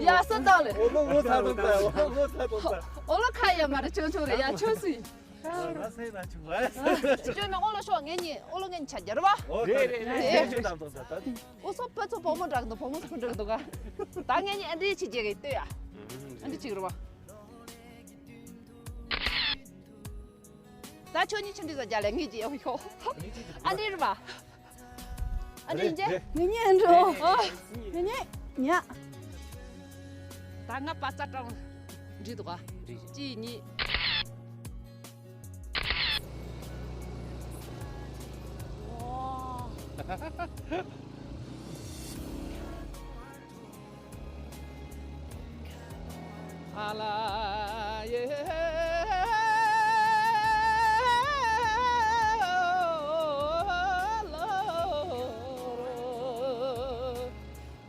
ཡ། ཡ་སུ་དང་ལེ། འོ་ལོ་འོ་ཚ་དང་ཚ་འོ་ལོ་འོ་ཚ་དང་ཚ། འོ་ལོ་ཁ་ཡ་མ་རེད་ཁྱོད་ཁྱོད་རེད་ཡ་ཁྱོད་སུ་ཡིན། ང་སེ་ན་ཆུ་བ། ཁྱོད་ནི་འོ་ལོ་ཤོག་ངེད་གཉིས་འོ་ལོ་ངེད་གཉིས་ཆ་རྒྱ་རེད་བ། རེད་རེད་རེད། ཁྱོད་དང་དང་ད་ད། འོ་སོ་ཕ་ཚོ་བུ་མོ་འདྲ་གི་འདུག་བུ་མོ་སོ་ཕ་འདྲ་གི་འདུག་ག་ད་ངེད་གཉིས་ཨ་འདྲི་ཆི་བྱེད་གི་ལྟོས་ཡ། ཨ་འདྲི་ཆི་གི་རེད་བ། ད་ཁྱོད་གཉིས་ཆི་འདྲི་ཟ་རྒྱ་ལས་ངེད་ཀྱི་ཡོང་ཤོག་ཨ་འདྲི་རེད་བ། ཨ་འདྲི་ཡིན་ཅེ། ངེད་གཉིས་ཨ་འདྲི་འོ། ངེད་གཉིས་ཉ། ད་ང་པ་ཙ་ཀྲང་འདྲི་འདུག་ག་གཅིག་གཉིས།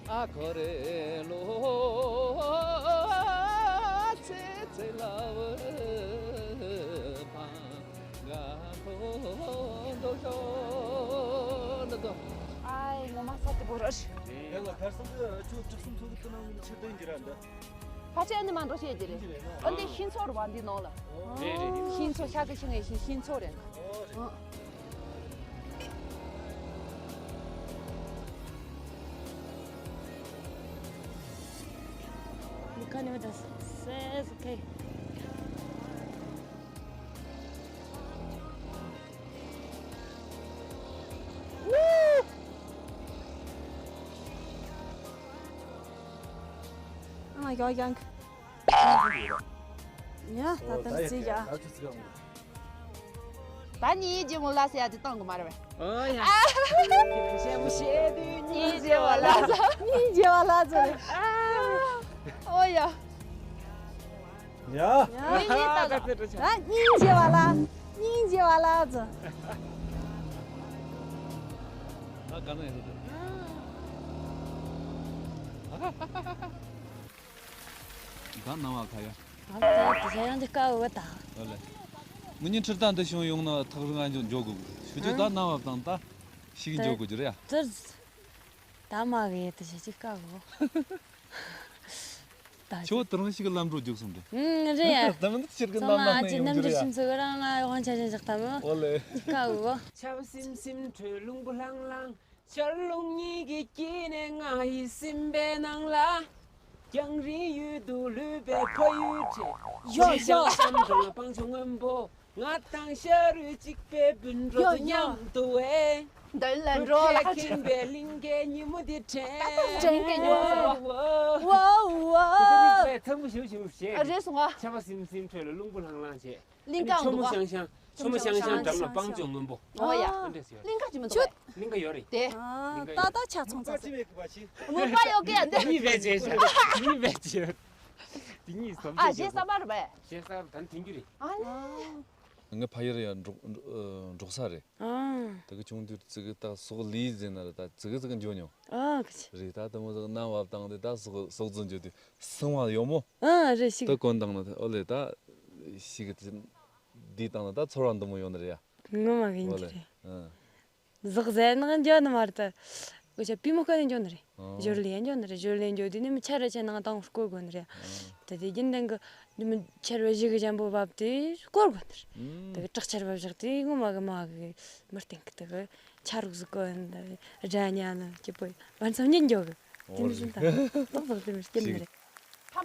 ཨ་ཁོ་རེ་ལོ་ཚེ་ཚེ་ལ་བུ་ཕ་ང་ཁོ་འདོ་ཤོ་འདོ་དོ། ཨའི་ངོ་མ་ས་ཏི་བོ་ར་ཤི། ཡ་ལ་ཁར་སང་གི་ཆུ་དྲུག་གསུམ་ཚོ་གི་ཏུ་ནང་གི་ཆུ་དོན་གྱི་ར་འདི། ཕ་ཆེ་ཨ་ནི་མ་འགྲོ་ཤེས་ཀྱི་རེད། ཨ་འདི་ཤིང་ཚོ་རུ་བ་འདི་ནང་ལ། རེད་རེད་རེད། ཤིང་ཚོ་ཤ་གི་ཤིང་ངའི་ཤིང་ཤིང་ཚོ་རེད། ཨ། Look at me, that's says okay. ཨ་ཡོ་ཡང་། ཡ་ད་ད་རྩིས་ཡ། ད་གཉིས་རྗེ་མོ་ལ་ཟེར་ཡ་དེ་གཏོང་གི་མ་རེད་པས། ཨོ་ཡ། ཞེ་མོ་ཞེ་དུས་གཉིས་རྗེ་བ་ལ་ཟེར། གཉིས་རྗེ་བ་ལ་ཟེར། ཨོ་ཡ། ཡ། ཡ་ཡིན་ཡིན་ད་ད། ད་གཉིས་རྗེ་བ་ལ། གཉིས་རྗེ་བ་ལ་ཟེར། ད་ག་ན་ཡོད་ད། ད་ནང་བ་ཁ་ཡ། ང་ཚོ་དེ་ཚོ་ཡང་འདི་དཀའ་བོ་ད། ཨོ་ལེ། ངུ་ཉིན་ཁྲི་ད་འདི་བྱུང་ཡོང་ན་ཐག་རིང་ང་འཇོག་དགོས། ཤུ་ཅུ་ད་ནང་བ་དང་ད་ཤི་གི་འཇོག་དགོས་རྒྱུ་རེད་ཡ། ད་མ་གི་དེ་བྱེད་ཀྱི་དཀའ་བོ། ད་ཁྱོད་དེ་རིང་ཞིག་གི་ལམ་འགྲོ་རྒྱུགས་སོང་དེ། ཨུམ་རེད་ཡ། ད་མི་འདི་ཕྱིར་གི་ཚང་མ་ནམ་ནམ་ཨ་ཅེ་ཡོང་རྣམ་རྒྱུ་རེད་འགྲེལ་ཡ། ཤིམ་ཚོ་གི་རང་ང་དབང་ཆ་ཅན་བཞག་ད་མོ། ཨོ་ལེ། དཀའ་བོ། ཆར་པ་སིམ་སིམ་དྲོད་རླུང་བུ་ལྷང་ལྷང་། ཆར་རླུང་གཉིས་ཀྱི་དཀྱིལ་ནས་ང་ཡི་སེམས་པའི་ནང་ལ། རྒྱང་རིང་ཡུལ་དུ་ལུས་པའི་ཕ་ཡུལ་ཁྲིད། ཡོ་ཡོ། བྱང་སེམས་སྒང་ལ་སྤང་ཆུ་སྔོན་པོ། ང་དང་ཤ་རུས་གཅིག་པའི་སྤུན་གྲོགས་ཚོ་མཉམ་དུ་བས། མདུན་ལ་འགྲོ་ལ་ཁྱིམ་པའི་གླིང་གའི་ཉིན་མོ་འདི་དྲན། ད་ལྟ་དྲན་གི་ཡོད། ཝའོ་ཝའོ། རིག་པའི་ཐལ་མོ་ཞུ་ཞུ་བྱས། ཨ་རེད་སོང་ཨ། ཆར་པ་སིམ་སིམ་དྲོད་ལ་རླུང་བུ་ལྷང་ལྷང་བྱས། གླིང་ག་ཆོ་མོ་འདུག་ག་ཤང་ཤང་། ཆོ་མོ་ཤང་ཤང་འགྲམ་ལ་སྤང་ལྗོངས་སྔོན་པོ། ཨོ་ཡ། ཨ་འདྲས་ཡོད། གླིང་ག་ཅི་མི་འདུག་གས། གླིང་ག་ཡོད་རེད། དེ། གླིང་ག་ད་ཡོད། ད་ཆ་ཚང་ཚང་། མུ་པ་ཡོད་གས་འདི། གཉིས་བས་བྱས་ཤག་གཉིས་བས་བྱས། དེ་གཉིས་བསམ། ཨ་གཞས་གསར་པ་རེད་པས། གཞས་གསར་པ་ད་ནི་ཐོན་རྒྱུ་རེད། ཨ་ལེ། ངའི་ཕ་ཡུལ་ཡང་འབྲོག་འབྲོག་ས་རེད། ཨ། དེ་གི་ཆུང་དུས་ཙི་གི་ད་ཟོག་ལུས་ཟིན་ན་རེད། ད་ཙི་གི་ཙི་གི་འགྱོ་མྱོང་། ཨ་ཁི་ཆི། རེད། ད་དེ་མོ་ཟོག་ནམ་བབས་བཏང་དེ་ད་ཟོག་ཟོག་རྫུན་འགྱོ་དུས་སྲང་བ་ཡོད་མོ། ཨ་རེད་ཤིག་ད་གོན་བཏང་ན་ཨོ་ལེ་ད་ཤིག་གི་དེ་བསྡུས་བཏང་ན་ད་ཚོར་བ་འདི་མོ་ཡོད་ནི་རེད་ཡ། ངོ་མ་གི་ཡིན་ཨོ་གི་ལེ། རེད། ཨ། ཟོག་ཟས་ནག་འགྱོ་ནི་མ་རེད་ད། གོ་ཆ་པུས་མོ་བཀལ་ནས་འགྱོ་ནི་རེད། ཨོ། ཞོར་ལས་འགྱོ་ནི་རེད། ཞོར་ལས་འགྱོ་དུས་ནི་མི་ཆར་ར་ཆ་ནང་དང་སྐོར་དགོ་ནི་རེད། ཨོ། ད་དེ་རྒྱུན་ལྡན་གི་ནི་མི་ཆར་བ་ཞིག་གི་ཅན་པོ་བབས་དུས་སྐོར་དགོ་ནི་རེད། ཨུམ། དེ་གི་དྲག་ཆར་བ་བཞག་དུས་ངོ་མ་གི་མ་གི་མི་སྟེང་གི་དེ་གི་ཆ་རོགས་ཟིག་གོ་ཡིན་ད་དགྲ་ཉ་ནི་སྐྱིད་པོ་བར་མཚམས་ཉིན་འགྱོ་གི། དེ་ནི་བཞིན་ད་ཏོག་ཏོག་དེ་མི་སྐྱིད་ནི་རེད། ཕ་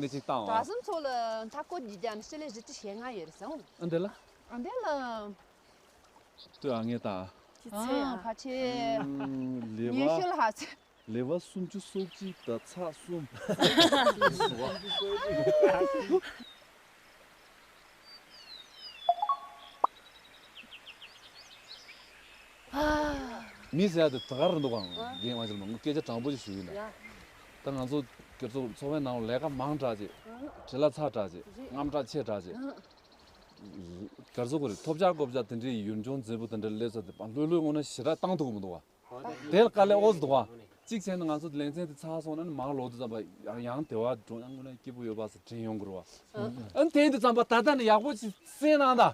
དེ་འདྲ་ཅིག་བཏང་བ། གྲྭ་བཙུན་ཚོ་ལ་མཐའ་སྐོར་བརྒྱད་བརྒྱ་ནས་སྤྱི་ལེ་བཞི་བཅུ་ཞེ་ལྔ་ཡོད་རེད་ཟེར། ཨ་འདི་ལ། ཨ་འདི་ལ། ལྟོས་ཨ་ངས་ད། ཁྱི་ཚེ་ཨ་ཡ། ཕ་ཆེ། ལེ་ཉི་བ། ཤུ་ལ་ཧ་ཚེ། ལེ་བ་སུམ་ཅུ་སོ་གཅིག་དང་ཚེག་གསུམ། མི་ཟེར་ཡ་དེ་ད་ག་རེ་འདུག་གམ། རྒན་མ་ཆེ་ལ་མ་སྐད་ཆ་དྲང་པོ་ཞིག་ཞུ་ཡིན་ན། ད་ང་ཚོ་སྒེར་ཚོགས་ཚོགས་པའི་ནང་ལས་ཀ་མང་དྲགས་ཅིག་བྲེལ་བ་ཚ་དྲགས་ཅིག་རྔམ་སྐྲག་ཆེ་དྲགས་ཅིག་སྒེར་ཚོགས་ཀྱི་རེད། ཐོབ་བྱ་བགོ་བྱ་དེ་འདྲའི་ཡུལ་ལྗོངས་མཛེས་པོ་དེ་འདྲ་སླེབས་ས་དེ་ལྷོད་ལྷོད་ངོ་ན་ཞེ་དྲག་བཏང་ཐུབ་ཀྱི་མི་འདུག་བ། དེ་ལ་དཀའ་ལས་ཨོ་ཙི་འདུག་བ། གཅིག་བྱས་ན་ང་ཚོ་ལེ་ཚན་དེ་ཚར་སོང་ན་ནི་མར་ལོག་དུས་ཙམ་པ་ཡང་ཡང་དེ་བ་འགྲོ་ཡང་ངོ་ན་སྐྱིད་པོ་ཡོད་པ་ཟེར་དྲན་ཡོང་གི་རེད་བ། ཨ་ནི་དེ་ཡིན་དུས་ཙམ་པ་ད་ལྟ་ནས་ཡག་པོ་ཅིག་གསན་གནང་ད།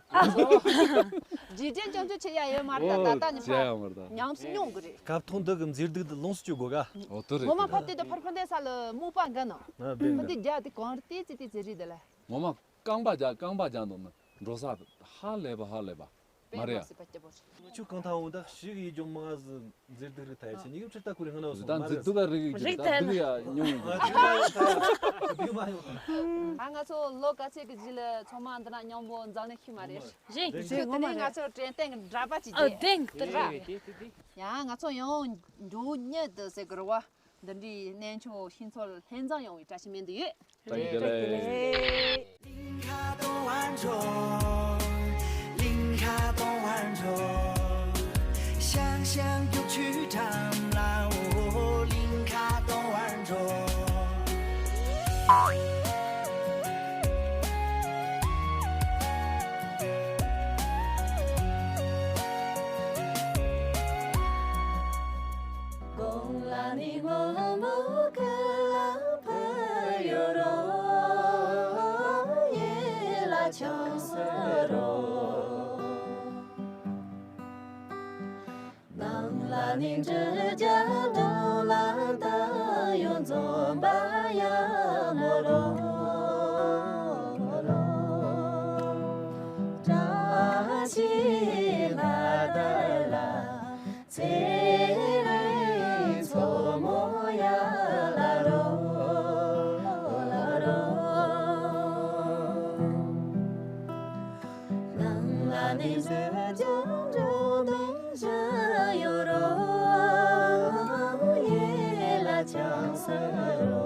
རྗེས་དྲན་ཅང་ཅང་བྱེད་ཡ་ཡོད་མ་རེད་ད། ད་ལྟ་ནས་ཨོ་བྱས་ཡ་མ་རེད་ད། ཉམས་སུ་མྱོང་གི་རེད། སྐབས་ཐོག་འདི་གི་མཛེས་སྡུག་འདི་ལོངས་སུ་སྤྱོད་དགོས་ག་ཨོ་དེ་རེད། ངོ་མ་ཕར་བལྟས་ཏེ་ཕར་ཕར་འདས་ས་ལ་སྨུག་པ་འགའ་ན། ཨ་བདེན་ཕར་ག་འདི་རྒྱ་དེ་གང་རེད་ཏི་ཙི་ཏི་ཙི་རེད་དེ་ལ། ངོ་མ་རྐང་པ་རྒྱག་རྐང་པ་རྒྱག་འདུག་ན་འགྲོ་ས་ཧ་ལས་པ་ཧ་ལས་པ། མ་རེད་ཡ། ཆུ་གང་ཐང་འོང་ད་ཞིག་ཡིད་འཇོག་མ་ཟི་མཛེས་སྡུག་རིགས་ཐ་ཡ་ཆེ་ཉིག་ཕྱིར་ད་ཁུ་རེ་ཧ་ན་སོང་མ་རེད། ད་མཛེས་སྡུག་ག་རིགས་ཡིན་རིགས་ད་སྡུག་ཡ་ཉུང་ཡིན། ཨ་ང་ཚོ་ལོ་ག་ཚོད་ཀྱི་རྗེས་ལ་ཚང་མ་འདི་ན་མཉམ་པོ་འཛོམས་ནས་ཤི་མ་རེད། རེད། དེ་ནས་ང་ཚོ་དྲན་རྟེན་གྱི་འདྲ་པ་ཅིག་ཨ་བསྟན་གི་དེ་ར། ཡ་ང་ཚོ་ཡང་འགྲོ་ཉེ་དུ་ཟེར་གི་རེད་བ། འདི་འདྲའི་གནས་མཆོག་ཤིང་ཚོར་ལྷན་འཛོམས་ཡོང་བའི་བཀྲ་ཤིས་སྨོན་འདུན་ཡོད། བཀྲ་ཤིས་བདེ་ལེགས། གོང་ལ་ནི་སྔོན་མོ་ཁ་ལ་ཕར་ཡོད་རོ། ཡེ་ལ་ཆང་ས་རོ། ནང་ལ་ནི་འབྲུ་རྒྱ་འབྲུ་ལ་ད་ཡོད་འཛོམས་པ་ཡ་མོ་རོ། བཀྲ་ཤིས་ལྷ་དར་ལ། ཚེ་རིང་མཚོ་མོ་ཡ་ལ་རོ་ལ་རོ། ནང་ལ་ནི་ཟེར་ཀྱང་འགྲོ་དོན་བྱ་ཡོད་རོ། ཡེ་ལ་ཆང་ས་རོ།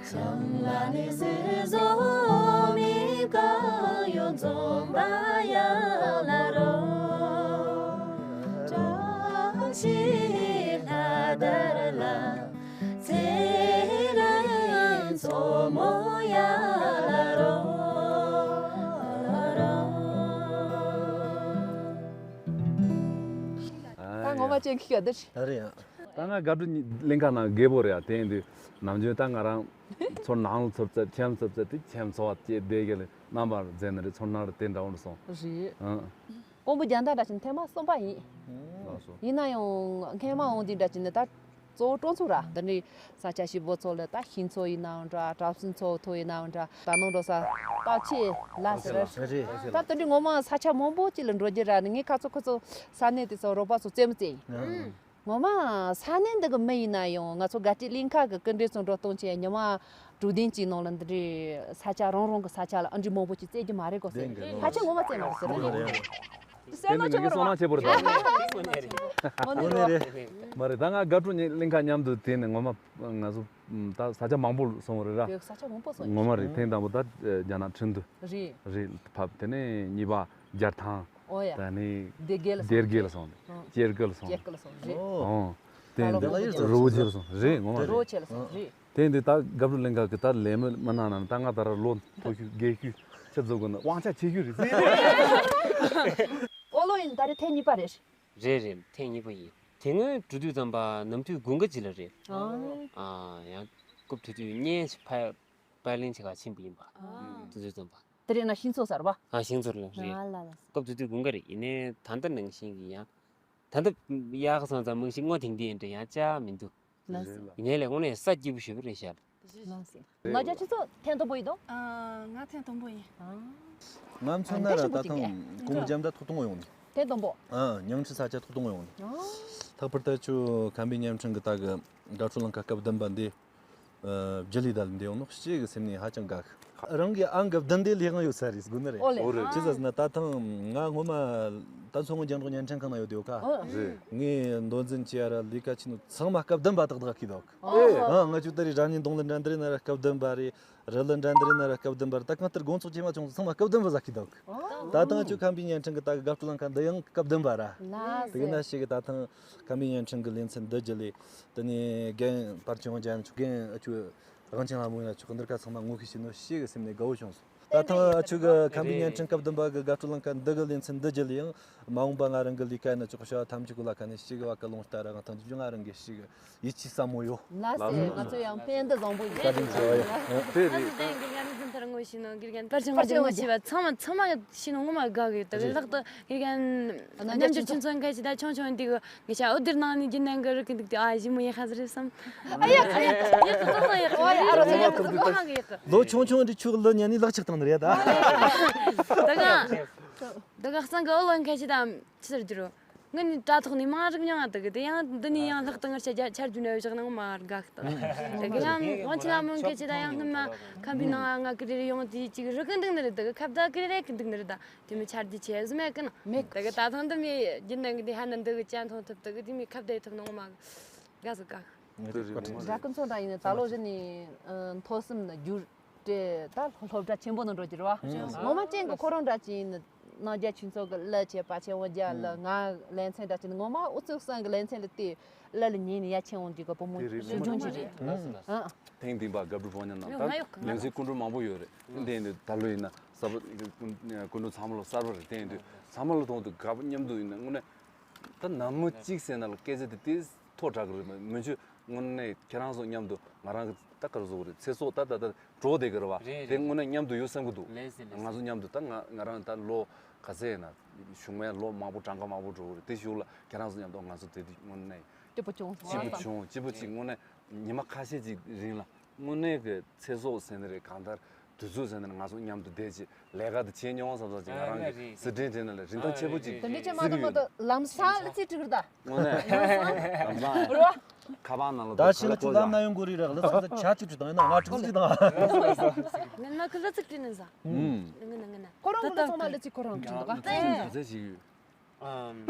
ཤང་ལ་ནི་ཟེར་བཟོ་མི་གང་ཡོད་འཛོམས་པ་ཡ་ལ་རོ། བཀྲ་ཤིས་ལྷ་དར་ལ། ཚེ་རིང་མཚོ་མོ་ཡ་ལ་རོ། ད་ངོ་མ་ཅན་ཁི་ག་འདི་རེད། ཨ་རེད་ཡ། ད་ང་དགའ་སྤྲོ་གླིང་ཁ་ནང་རྒད་པོ་རེད་ཡ། དེ་ཡིན་དུས་ནམ་རྒྱུན་ད་ང་རང་ཚོ་ནང་ལ་ཚུར་ཙེ་ཁྱིམ་ཚུར་ཙེ་དེ་ཁྱིམ་ཚོ་བ་སྐྱེས་བསྡད་གི་ལ་རྣམ་པར་མཛད་ནི་རེད། ཚོར་སྣང་རེད། དེ་འདྲ་བོ་ལ་སོང་། རེད། ཨང་། ཀོང་པོ་རྒྱ་མདའ་འདྲ་ཅིག་ཐེངས་མ་གསུམ་པ་ཡིན། ལགས་སོ། ཡིན་ན་ཡང་སྔས་མ་འོང་དུས་འདྲ་ཅིག་ནི་ད་གཙོ་བོ་སྤྲོ་ཚོགས་ར་འདི་འདྲའི་ས་ཆ་ཞིག་བོ་ཚོ་ལ་ད་ཤིང་ཚོ་ཡིན་ནའང་འདྲ། བྲག་སྲིན་ཚོ་ཐོ་ཡིན་ནའང་འདྲ། ད་ནང་འགྲོ་ས་སྟག་ཆེ་ལ་ཟེར་ར། རེད། ད་དེ་འདྲའི་ངོ་མ་ས་ཆ་མང་པོ་ཅིག་ལ་འགྲོ་རྒྱུ་ར་ནི་ངའི་ཁ་ཚོ་ཁོ་ཚོ་ས་གནས་དེ་ཚོ་རོགས་པ་ཚོ་རྩེད་མོ་རྩེ་ཡིན། ངོ་མ་ས་གནས་འདི་གི་མི་ཡིན་ན་ཡང་ང་ཚོ་དགའ་སྤྲོའི་གླིང་ཁ་གི་སྐུ་མགྲོན་ཚོ་འགྲོ་སྟངས་ཆེ་ཉི་མ་དྲུག་བདུན་གཅིག་ནང་ལ་འདི་འདྲའི་ས་ཆ་རང་རང་གི་ས་ཆ་ལ་ཨ་འདྲའི་མང་པོ་ཅིག་རྩེད་རྒྱུ་མ་རེད་གོ་ཟེར། ལྡན་གི་ཕལ་ཆེར་ངོ་མ་རྩེད་མ་རེད་ཟེར། ངོ་མ་རེད། སེམས་ནང་ཆེ་བོ་རེད་པ། ངོ་ནས་རེད། མ་རེད། ད་ང་དགའ་སྤྲོ་གླིང་ཁ་མཉམ་དུ་དེ་ནས་ངོ་མ་ང་ཚོ་ད་ས་ཆ་མང་པོ་སོང་བ་རེད་ར། ཡོད། ས་ཆ་མང་པོ་སོང་། ངོ་མ་རེད། ཐེངས་དང་པོ་ད་རྒྱ་ནག་ཁྲིན་ཏུ་རེད། རེད་ཕབ། དེ་ནས་གཉིས་པ་རྒྱལ་ཐང་། ཨོ་ཡ། ད་ནི་སྡེ་དགེ་ལ་སྡེ་དགེ་ལ་སོང་། ཨང་། ཅེར་ཀི་ལ་སོང་། ཅེར་ཀི་ལ་སོང་། རེད། ཨོ། དེ་ད་ལོ་རི་བོ་ཆེ་ལ་སོང་། རེད། ངོ་མ་རི་རེད། བོ་ཆེ་ལ་སོང་། རེད། དེ་འདི་ད་དགའ་སྤྲོ་གླིང་ཁ་གི་ད་ལས་མི་མི་ནང་ན་ད་ང་ད་ར་ལོ་མཐོ་ཤོས་རྒས་ཤོས་ཆེ་བཟོ་དགོས་ན་དབང་ཆ་ཆེ་ཤོས་རེད་ཟེར། ཨོ་ལོ་ཡིན། ད་རེས་ཐེངས་གཉིས་པ་རེད། རེད་རེད། ཐེངས་གཉིས་པ་ཡིན། དེ་སྔོན་འགྲོ་དུས་ཙམ་པ་ནམ་དུས་དགུན་ཁ་ཅིག་ལ་རེད། ཨང་། ཨ་ཡང་རྐུབ་དེ་དུས་གཉན་ཞིག་ཕ་པར་ལེན་བྱེད་ག་ཕྱིན་པ་ཡིན་པ། ཨ། དེ་དུས་ཙམ་པ། དེ་རེད་ན་ཤིང་ཚོ་ཟེར་བ། ཨ། ཤིང་ཚོ་ལ་རེད། ཨ་ལ་ལ། སྐབས་དེ་དུས་དགུན་ཁ་རེད། ཡིན་ནའི་ད་ལྟ་ནང་བཞིན་གྱི་ཡང་། ད་ལྟ་ཡག་སོང་ཙང་མང་ཞིག་སྔོ་ཐིང་ཐིང་འདྲ་ཡང་ཅག་མི་འདུག་ལགས་སོ། ཡིན་ནའི་ལས་དངོས་གནས་ས་སྐྱིད་པོ་ཞེ་པོ་རེད་ཤག་ལགས་སོ། ང་རྒྱལ་ཁྱེད་ཚོ་ཐེངས་དང་པོ་ཡིན་དོ། ཨ། ང་ཐེངས་དང་པོ་ཡིན། ཨ། ང་མཚོན་ན་ར་ད་ཐེངས་གོང་རྒྱ་མདའ་ཐོག་དང་པོ་ཡོང་ནི། ཐེངས་དང་པོ། ཨ། ཉང་ཁྲི་ས་ཆ་ཐོག་དང་པོ་ཡོང་ནི། ཨ། ལྷག་པར་དུ་ཁྱོད་ཁམས་པའི་བརྙན་འཕྲིན་གི་ད་གི་དགའ་སྤྲོ་གླིང་ཁ་སྐབས་བདུན་པ་འདི། ཨ། བརྒྱུད་ལས་ད་ལ་འདི་ཡོང་ནོ་གཅིག་གི་སེམས་ནས་ཧ་ཅང་དགའ་གི། རང་གི་ཨང་གི་བདུན་འདི་ལས་ཀ་ཡོད་ས་རེད་དགོས་ནི་རེད། ཨོ་ལེ། ཨོ་རེད། ཅི་ཟེར་ན་ད་ཐེངས་ང་སྔོན་མ་ད་མཚོ་སྔོན་རྒྱང་སྒྲོག་བརྙན་འཕྲིན་ཁང་ན་ཡོད་དེ་ཡོད་ཀ། ཨོ། རེད། ངས་མདོ་འཛིན་བྱས་ཡ་ར་ལས་ཀ་བྱས་ནོ་ཚང་མ་སྐབས་བདུན་པ་ཏག་ཏག་གི་འདུག་ཨོ། ཨ། ང་ཚོ་ད་རེས་རང་ཉིད་གདོང་ལ་འདྲ་འདི་རེད་ན་ར་སྐབས་བདུན་པ་རེད། རི་ལ་འདྲ་འདི་རེད་ན་ར་སྐབས་བདུན་པ་རེད། ད་གང་ལྟར་དགོང་ཚོགས་ཆེ་མ་ཆུང་ཚང་མ་སྐབས་བདུན་པ་ཟ་གི་འདུག་ད་ཐེངས་ཁྱོད་ཁམས་པའི་བརྙན་འཕྲིན་གི་ད་གི་དགའ་སྤྲོ་གླིང་ཁ་འདི་ཡང་སྐབས་བདུན་པ་ར། ལགས་སོ། དེ་གི་ན་ཞིག་གི་ད་ཐེངས་ཁམས་པའི་བརྙན་འཕྲིན་གི་ལེ་ཚན་འདི་བརྒྱུད་ལས་དེ་ནས་རྒན་པར་ཆུང་རྒྱན་ཆུ་རྒན་ཨ་ཆུ་དབང་ཆེན་ལྷ་མོ་ཡིན་ན་ཆོག་འདིར་ཁ་ཚང་མ་ངོ་ཤེས་བྱས་ནོ་ཞེ་གི་སེམས་ནས་དགའ་བོ་བྱུང་སོང་། ད་ཐེངས་ཨ་ཆུ་གི་ཁམས་པའི་བརྙན་འཕྲིན་སྐབས་བདུན་པ་གི་དགའ་སྤྲོ་གླིང་ཁ་འདི་གི་ལེ་ཚན་འདི་བརྒྱུད་ལས་ཡང་མ་འོངས་པ་ང་རང་གི་ལས་ཀ་ཡིན་ན་ཆོག་བྱ་བ་ཐམས་ཅད་གོ་ལ་ཁ་ནས་ཞེ་གི་བ་གི་ལོང་ལྟ་ར་ང་ཐང་ཅི་བྱུང་ང་རང་གི་ཞེ་གི་ཡིད་ཆེས་ཟབ་མོ་ཡོད། ལགས་སོ། ང་ཚོ་ཡང་ཕན་བདེ་བཟང་པོ་ཡིན། བཀའ་དྲིན་ཆེ་བ་ཡོད། དེ་རེད། ང་ཚོ་དེ་དགེ་རྒན་རིག་འཛིན་ཐར་ངོ་ཤེས་ནོ་དགེ་རྒན་པར་ཆེན་པར་ཆེན་ངོ་ཤེས་པ་ཚང་མ་ཚང་མ་ཤེས་ནོ་ངོ་མ་དགའ་གི། ད་ལག་ཏུ་དགེ་རྒན་རྣམ་འགྱུར་ཆུ་ཚོད་འགའ་ཞིག་ད་ཆུང་ཆུང་འདི་གི་ངེད་ཅག་འོད་སྡེར་ནང་ནས་རྒྱུན་ལྡན་གི་རིག་གི་འདུག་དེ། ཨ་ཞི་མོ་ཡག་ཤ་ཟེར་བསམ། ཨ་ཡག་ཡག་ཡག་ཡག་ཡག་ཡག་ཡག་ཡག་ཡག་ཡག་ཡག་ལོ་ཆུང་ཆུང་འདི་ཆུ་གི་ལོ་ཉན་ནས་ལག་ཆགས་བཏང་ནི་རེད་ད། ད་ག་ད་ག་གསང་གི་ཨོ་ལོ་འགའ་ཞིག་ད་ཆི་ཟེར་རྒྱུ་རོ། ངི་ནི་དྲ་ཐོག་ནས་མང་རིག་མྱོང་ང་། དེ་གི་དེ་ཡང་འདི་ནས་ཡང་ལྷག་ཏུ་ངར་ཆ་རྒྱ་ཆར་རྒྱུ་ནས་བཞག་ན་ངོ་མ་དགའ་གི། དེ་གི་ཡང་ཝང་ཆི་ལ་མོན་གི་ཅི་ད་ཡང་སྔོན་མ་ཁམས་པའི་ནང་ང་གི་རེ་རེ་ཡོང་དེ་ཅིག་རི་གི་འདུག་ནི་རེད། དེ་གི་ཁབ་ད་གི་རེ་རེ་གི་འདུག་ནི་རེད་ད། དེ་མི་ཆར་དེ་ཆེ་ཟི་མེད་གི་ན། མེད་གི། དེ་གི་ད་ཐང་དུ་མི་རྒྱུན་ནང་གི་དེ་ཧ་ན་འདི་གི་ཅན་ཐོང་ཐུབ། དེ་གི་དེ་མི་ཁབ་ད་ཐུབ་ན་ངོ་མ་དགའ་ཟི་དགའ་གི། འདྲ་ཀུན་ཚོ་འདྲ་ཡིན་ན་ད་ལོ་བཞི་ནས་མཐོ་གསུམ་ན་རྒྱུ། དེ་ད་སློབ་གྲྭ་ཆེན་པོ་ནང་འགྲོ་རྒྱུ་རེད་བ། ངོ་མ་ཅན་གི་ཁོ་རང་འདྲ་ཅིག་ཡིན་ནི་ནང་རྒྱ་ཆུ་ཚོད་གི་གླུ་བྱས་པ་ཆེན་བོ་རྒྱ་གླུ་ང་ལེ་ཚན་འདྲ་ཅིག་ནི་ངོ་མ་ཨུ་ཚུགས་སང་གི་ལེ་ཚན་ལ་དེ་གླུ་ལ་ཉན་ནི་ཡ་ཆེན་འོང་རྒྱུ་གི་བུ་མོ་ཞུ་སྦྱོང་ཅིག་རེད། ཨ། ཐེངས་འདི་པ་དགའ་སྤྲོ་ཕོ་ཉ་རྣམས་ད་ལེ་ཚན་སྐུ་མགྲོན་མང་པོ་ཡོད་རེད། དེ་ཡིན་དུས་ད་ལོ་ཡིན་ན་གསར་པ་སྐུ་མགྲོན་ཚང་མ་ལ་གསར་པ་རེད། དེ་ཡིན་དུས་ཚང་མ་ལ་མཐོང་དུས་དགའ་པོ་མཉམ་དུ་ཡིན་ན་དངོས་གནས། ད་ནམ་མོ་གཅིག་ཟེར་ན་ལ་སྐད་ཆ་དེ་དེ་ཐོག་དྲག་གི་རེད། མི་ཆུ་དངོས་གནས་ཁྱེད་རང་ཚོ་མཉམ་དུ་ང་རང་གི་ད་ག་རེ་ཟེར་དགོས་རེད། ཚེ་སྲོག་ད་ད་ད་འགྲོ་བསྡད་གི་རེད་བ། རེད། དེ་དངོས་གནས་མཉམ་དུ་ཡོད་བསམ་གི་འདུག་ལགས་སེ་ལགས་སེ། ང་ཚོ་མཉམ་དུ་ད་ང་ང་རང་ད་ལོ་ག་ཚད་ཡིན་ན་གཞུག་མའི་ལོ་མང་པོ་གྲངས་ཀ་མང་པོ་འགྲོ་གི་རེད། དེ་གཞུག་ལ་ཁྱེད་རང་ཚོ་མཉམ་དུ་ང་ཚོ་དེ་དུས་དངོས་གནས་སྐྱིད་པོ་བྱུང་སོང་། སྐྱིད་པོ་བྱུང་། སྐྱིད་པོ་ཅིག་དངོས་གནས་ཉི་མ་ཁ་ཤས་ཅིག་རིང་ལ། དངོས་གནས་ཀྱི་ཚེ་སྲོག་ཟེར་ནི་རེད། གང་ལྟར་དུས་ཚོད་ཟེར་ནི་རེད། ང་ཚོ་མཉམ་དུ་བསྡད་ཅིག་ལས་ཀ་དེ་བྱེད་མྱོང་བསམ་བསམ་ཅིག་ང་རང་གི་ཟི་ཁྲིན་དྲན་ནི་ལ་རིན་ཐང་ཆེ་པོ་ཅིག་དེ་འདྲའི་ཅན་མ་གཏོགས་མ་གཏོགས་ལམ་སང་ལ་ཚིག་ཁྲིག་རེད་ད། དངོས་གནས་ལམ་སང་རེད་བ། ཁ་པར་ནང་ལ་ད་ཤི་ལ་ཆུ་ལམ་ན་ཡོང་གོ་རི་རག་ལ་སང་ཆ་ཆུ་ཆུ་དང་ཡིན་ན་ང་ཁྲིག་ཟི་དང་། ངན་ན་ཁི་ལ་ཚིག་དྲན་ནི་ཟ། ངན་ན་ངན་ན། ཁོ་རང་ངོ་ན་ཚང་མ་ལ་ཚིག་ཁོ་རང་དྲན་འདུག་ག། ད་ཚིག་ཡོད། ཨམ།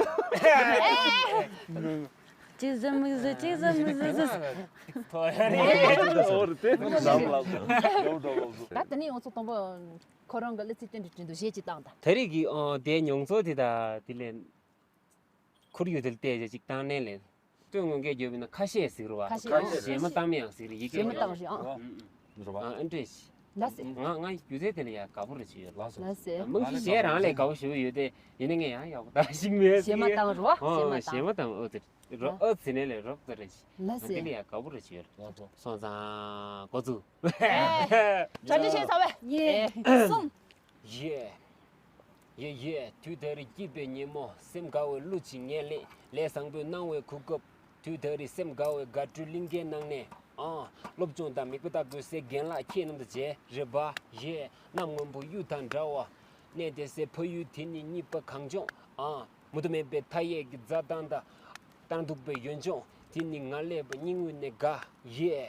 གཅིག་ཟིག་མིག་ཟིག་གཅིག་ཟིག་མིག་ཟིག་ཟིག་ཐོ་ཡ་རེད། ད་དེ་ནས་ཡོང་ཚོ་དང་པོ་ཁོ་རང་གི་གླུ་ཚིག་དེ་འདྲ་དྲན་འདུག་གཞས་ཅིག་བཏང་ད། ད་རེས་ཀྱི་ཨ་དེ་མྱོང་ཚོར་དེ་དང་དེ་ལས་ཁུར་ཡོད་དེ་ལ་བལྟས་བྱས་ཅིག་བཏང་ནས་ལས་སྟོད་མངོན་སྐད་བརྗོད་པ་ཡིན་ན་ཁ་ཤས་ཟིག་རེད་བ། ཁ་ཤས། གཞས་མ་བཏང་མི་ཡང་ཟིག་རེད། ཡི་གེ་གཞས་མ་བཏང་རེད་ཨང་། ཨ་ཨ་འདྲས། ལགས་སེ། ང་ང་སྒྱུ་རྩལ་དེ་ལ་ཡང་དགའ་པོ་རེད་ཅིག་ཡོད། ལགས་སོ། ལགས་སེ། རྨང་གཞི་གཞན་རང་ལས་དགའ་པོ་ཞེ་པོ་ཡོད་དེ། ཡིན་ན་ངས་ཡང་ཡག་པོ་ད་ཞིག་མེད་ཟེར་གྱི་ཡོད། གཞས་མ་བཏང་རོགས། ཨོ་གཞས་མ་བཏང་། གཞས་མ་བཏང་། ཨོ་དེ་རོ། ཨ་ཨོ་ཟེར་ནས་ལས་རོབ་ཙམ་རེད་ཅིག་ལགས་སེ། དེ་ལ་ཡང་དགའ་པོ་རེད་ཅིག་ཡོད། ལགས་སོ། སོང་ཙང་འགོ་བཙུགས། ཨེ། གྲ་སྒྲིག་བྱས་ཚར་བས། གཉིས། གསུམ། ཡེ། ཡེ་ཡེ། དུས་ད་རེས་སྐྱིད་པའི་ཉིན་མོ། སེམས་དགའ་བའི་གླུ་ཅིག་ངས་ལེན། ལས་བཟང་པོའི་སྣང་བའི་གོ་སྐབས། དུས་ད་རེས་སེམས་དགའ་བའི་དགའ་སྤྲོའི་གླིང་གའི་ནང་ནས། ཨང་། སློབ་སྦྱོང་དང་མིག་དཔེ་ལྟ་དགོས་སའི་རྒན་ལགས་ཁྱེད་རྣམས་དང་མཇལ་རེ་བ་ཡེ། གནམ་སྔོན་པོ་གཡུ་དང་འདྲ་བ། གནས་བསྡད་སའི་ཕ་ཡུལ་དེ་ནི་རྙིད་པ་གངས་ལྗོངས། ཨང་། མུ་མཐུད་མེད་པའི་མཐའ་ཡས་ཀྱི་མཛའ་ཐང་དང་། ལྟར་འདུག་པའི་ཡོན་ལྗོངས་དེ་ནི་ང་སླེབས་པ་སྙིང་དབུས་ནས་དགའ་ཡེ།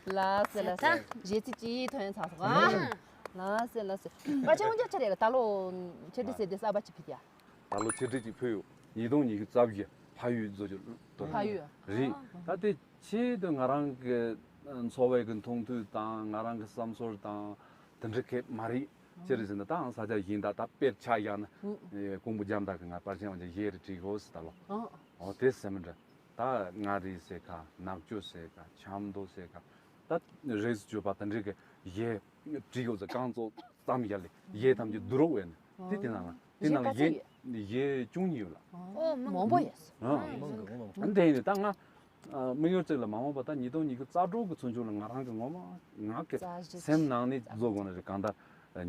ལགས་སེ་ལགས་སེ། གཞས་ཚིག་ཅིག་ཐོན་ཚར་སོང་ཨ། ལགས་སེ་ལགས་སེ། པ་ཆེན་འོན་ཀྱང་ཆ་རེད་ལ་ད་ལོ་ཆེ་འདྲི་ཟེར་དེ་གསར་པ་ཅིག་ཕུད་ཡ། ད་ལོ་ཆེ་འདྲི་ཅིག་ཕུད་ཡོད། ཉིས་སྟོང་ཉི་ཤུ་རྩ་བཞི་ཕ་ཡུལ་བཟོ་རྒྱུ་དོ་ཕ་ཡུལ། རེད། ད་དེ་ཆེད་དུ་ང་རང་གི་འཚོ་བའི་གི་མཐོང་ཐོས་དང་ང་རང་གི་བསམ་ཚོར་དང་དེ་འདྲ་གས་མ་རེད། ཅི་རེད་ཟེར་ན་ད་ཨང་ས་ཆ་གཞན་དག་ད་དཔེར་ཆ་བཞག་ན་ཀོང་པོ་རྒྱ་མདའ་གི་ང་པར་ཆེན་བ་ཅན་གཞས་རེ་བྲིས་གོ་ཟེར་ད་ལོ། ཨོ་དེ་སེམས་འདྲ། ད་མངའ་རིས་ཟེར་ཁ་ནག་ཆུ་ཟེར་ཁ་ཆབ་མདོ་ཟེར་ཁ་ད་རེས་སུ་བརྗོད་པ་དེ་འདྲ་གི་གཞས་བྲིས་གོ་ཟེར་རྐང་བཙུགས་ཙམ་བཞག་ལས་གཞས་ཐམས་ཅད་བསྡུ་རོགས་བས་ནས་དེ་དེ་ནང་ལ། དེ་ནང་ལ་གཞས་གཞས་བཅུ་གཉིས་ཡོད་ལ། ཨོ་མང་པོ་ཡོད། ཨ་དེ་ཡིན་ད་ང་དམིགས་ཡུལ་གཅིག་ལ་མ་འོངས་པ་ད་ཉིས་སྟོང་ཉི་ཤུ་རྩ་དྲུག་གི་ཚུན་ཆོད་ལ་ང་རང་གི་ངོ་མ་ང་གི་སེམས་ནང་ནས་བཟོ་དགོས་ནི་རེད། གང་ལྟར་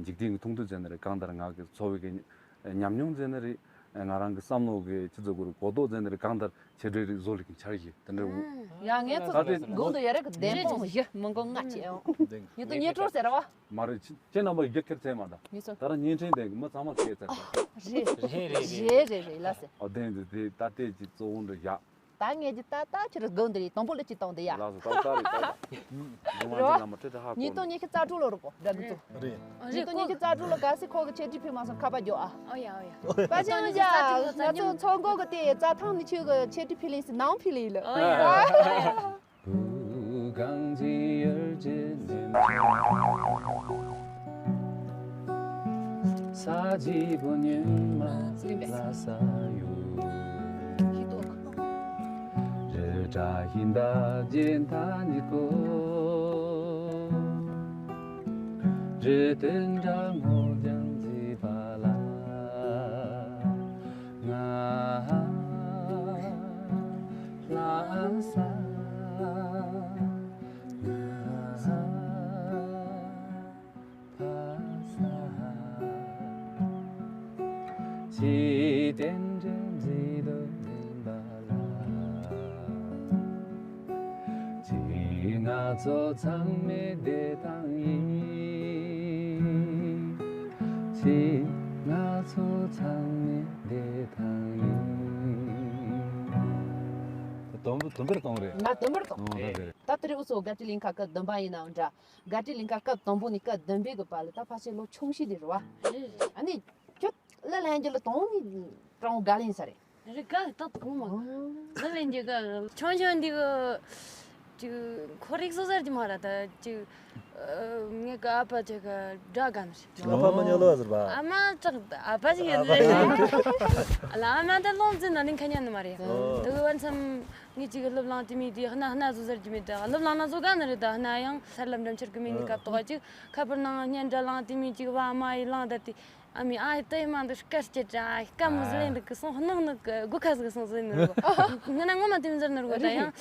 འཇིག་རྟེན་གྱི་མཐོང་ཐོས་ཟེར་ནི་རེད། གང་ལྟར་ང་གི་འཚོ་བའི་གི་ཉམས་མྱོང་ཟེར་ནི་རེད། ང་རང་གི་བསམ་བློ་གི་ཆི་ཟེར་དགོས་རེད། གོ་རྟོགས་ཟེར་ནི་རེད། གང་ལྟར་ཆེ་གྲས་རིགས་བཟོ་ལས་ཀྱི་འཆར་གཞི་དེ་འདྲ་འུ། ཡ་ངས་ཚོ་ད་དེ་དགུང་དུ་ཡ་རེ་གི་བདེན་དཔང་བཞི་མི་མགོ་ལྔ་བྱས་ཨང་། ཉིས་སྟོང་ཉི་དྲུག་ཟེར་བ། མ་རེད། ཁྱེད་རྣམ་པ་ཡི་གེ་ཁེར་ཚད་མ་ད། ངེས་སོ། ད་ར་བརྙན་འཕྲིན་ལྡན་གི་མི་ཚང་མ་ཁེར་ཚད་ད། རེད། རེད་རེད་རེད། རེད་རེད་རེད་ལ་ཟེར། ཨ་བདེན་འདི་དེ་ད་ལྟའི་གི་གཙོ་བོ་འདི་ཡག་ད་ངས་ཀྱི་ད་ད་ཁྱེད་རང་དགོན་འདི་རེད། དང་པོ་ལ་ཅི་བཏང་འདི་ཡ། ལགས་སོ། ད་ད་རེད་ད་ད། རེད་བ། ཉིས་སྟོང་ཉི་ཤུ་རྩ་དྲུག་ལོ་རུ་གོ་འདྲ་གི་ཚོ། རེད། ཉིས་སྟོང་ཉི་ཤུ་རྩ་དྲུག་ལོ་ག་སི་ཁོ་གི་ཆེད་སྒྲིག་ཕུལ་མ་སོང་ཁ་པ་རྒྱོ་ཨ། ཨོ་ཡ་ཨོ་ཡ། པ་ཅང་ཡ་ང་ཚོ་ཚོང་འགོ་གི་དེ་རྩྭ་ཐང་ནི་ཆོས་གི་ཆེད་སྒྲིག་ཕུལ་ལིན་སི་ནང་ཕུལ་ལིན་ལ། ཨོ་ཡ། དུམ་བུ་དུམ་བུར་གཏོང་རེད། ང་དུམ་བུར་གཏོང་། ཨོ་ད་དེ་རེད། ད་དེ་རིང་འུ་ཚོ་དགའ་སྤྲོའི་གླིང་ཁ་སྐབས་བདུན་པ་ཡིན་ནའང་འདྲ། དགའ་སྤྲོའི་གླིང་ཁ་སྐབས་དང་པོ་ནས་སྐབས་བདུན་པའི་གི་བར་ལ་ད་ཕལ་ཆེར་ལོ་ཆུང་ཤོས་དེ་རེད་བ། རེད་རེད། ཨ་ནི་ཁྱོད་ལ་ལན་རྒྱུ་ལ་དང་ནི་ཀྲང་ག་ལེན་ས་རེད། རེད་ག་ལ་ད་དང་མ་ག་ལ་ལན་རྒྱུ་ག་ཆུང་ཆུང་འདི་གི་ཅིག་ཁོ་རིག་སོ་སར་གྱི་མ་ར་ད་ཅིག་ངས་ག་ཨ་ཕ་ཅིག་ག་འདྲ་ག་ནི་རེད། ཨ་ཕ་མ་ཉོ་ལོ་ཟེར་བ། ཨ་མ་ཅག་ཨ་ཕ་ཅིག་ཡོད་རེད། ལ་ཨ་མ་ད་ལོང་ཙི་ན་ལིང་ཁ་ཉན་ནི་མ་རེད། དེ་གི་བར་མཚམས། ངས་ཅིག་སློབ་གླིང་དེ་མིན་དེ་སྣ་སྣ་བཟོ་ཟེར་གྱི་མེད་དྲ། སློབ་གླིང་ན་བཟོ་ག་ནི་རེད། ད་སྣ་ཡང་སར་ལམ་འགྲམ་ཆར་གི་མིན་ནི་སྐབས་ཐོག་ཅིག་ཁ་པར་ནང་བརྙན་འདྲ་བླངས་དེ་མིན་ཅིག་བ་མ་ཡི་བླངས་ད་དེ་ཨ་མའི་ཨ་ཡི་ཏི་ཡི་མ་འདི་སྐད་སྐྱེད་དྲ་ཨ་ཡི་སྐད་མོ་ཟི་ལེན་འདུག་གི་སོང་ནང་ནི་སྒོ་ཁ་ཟིག་སོང་ཟི་ནི་རེད། ང་ན་ངོ་མ་དེ་མི་ཟེར་ནི་རེད། ད་ཡང་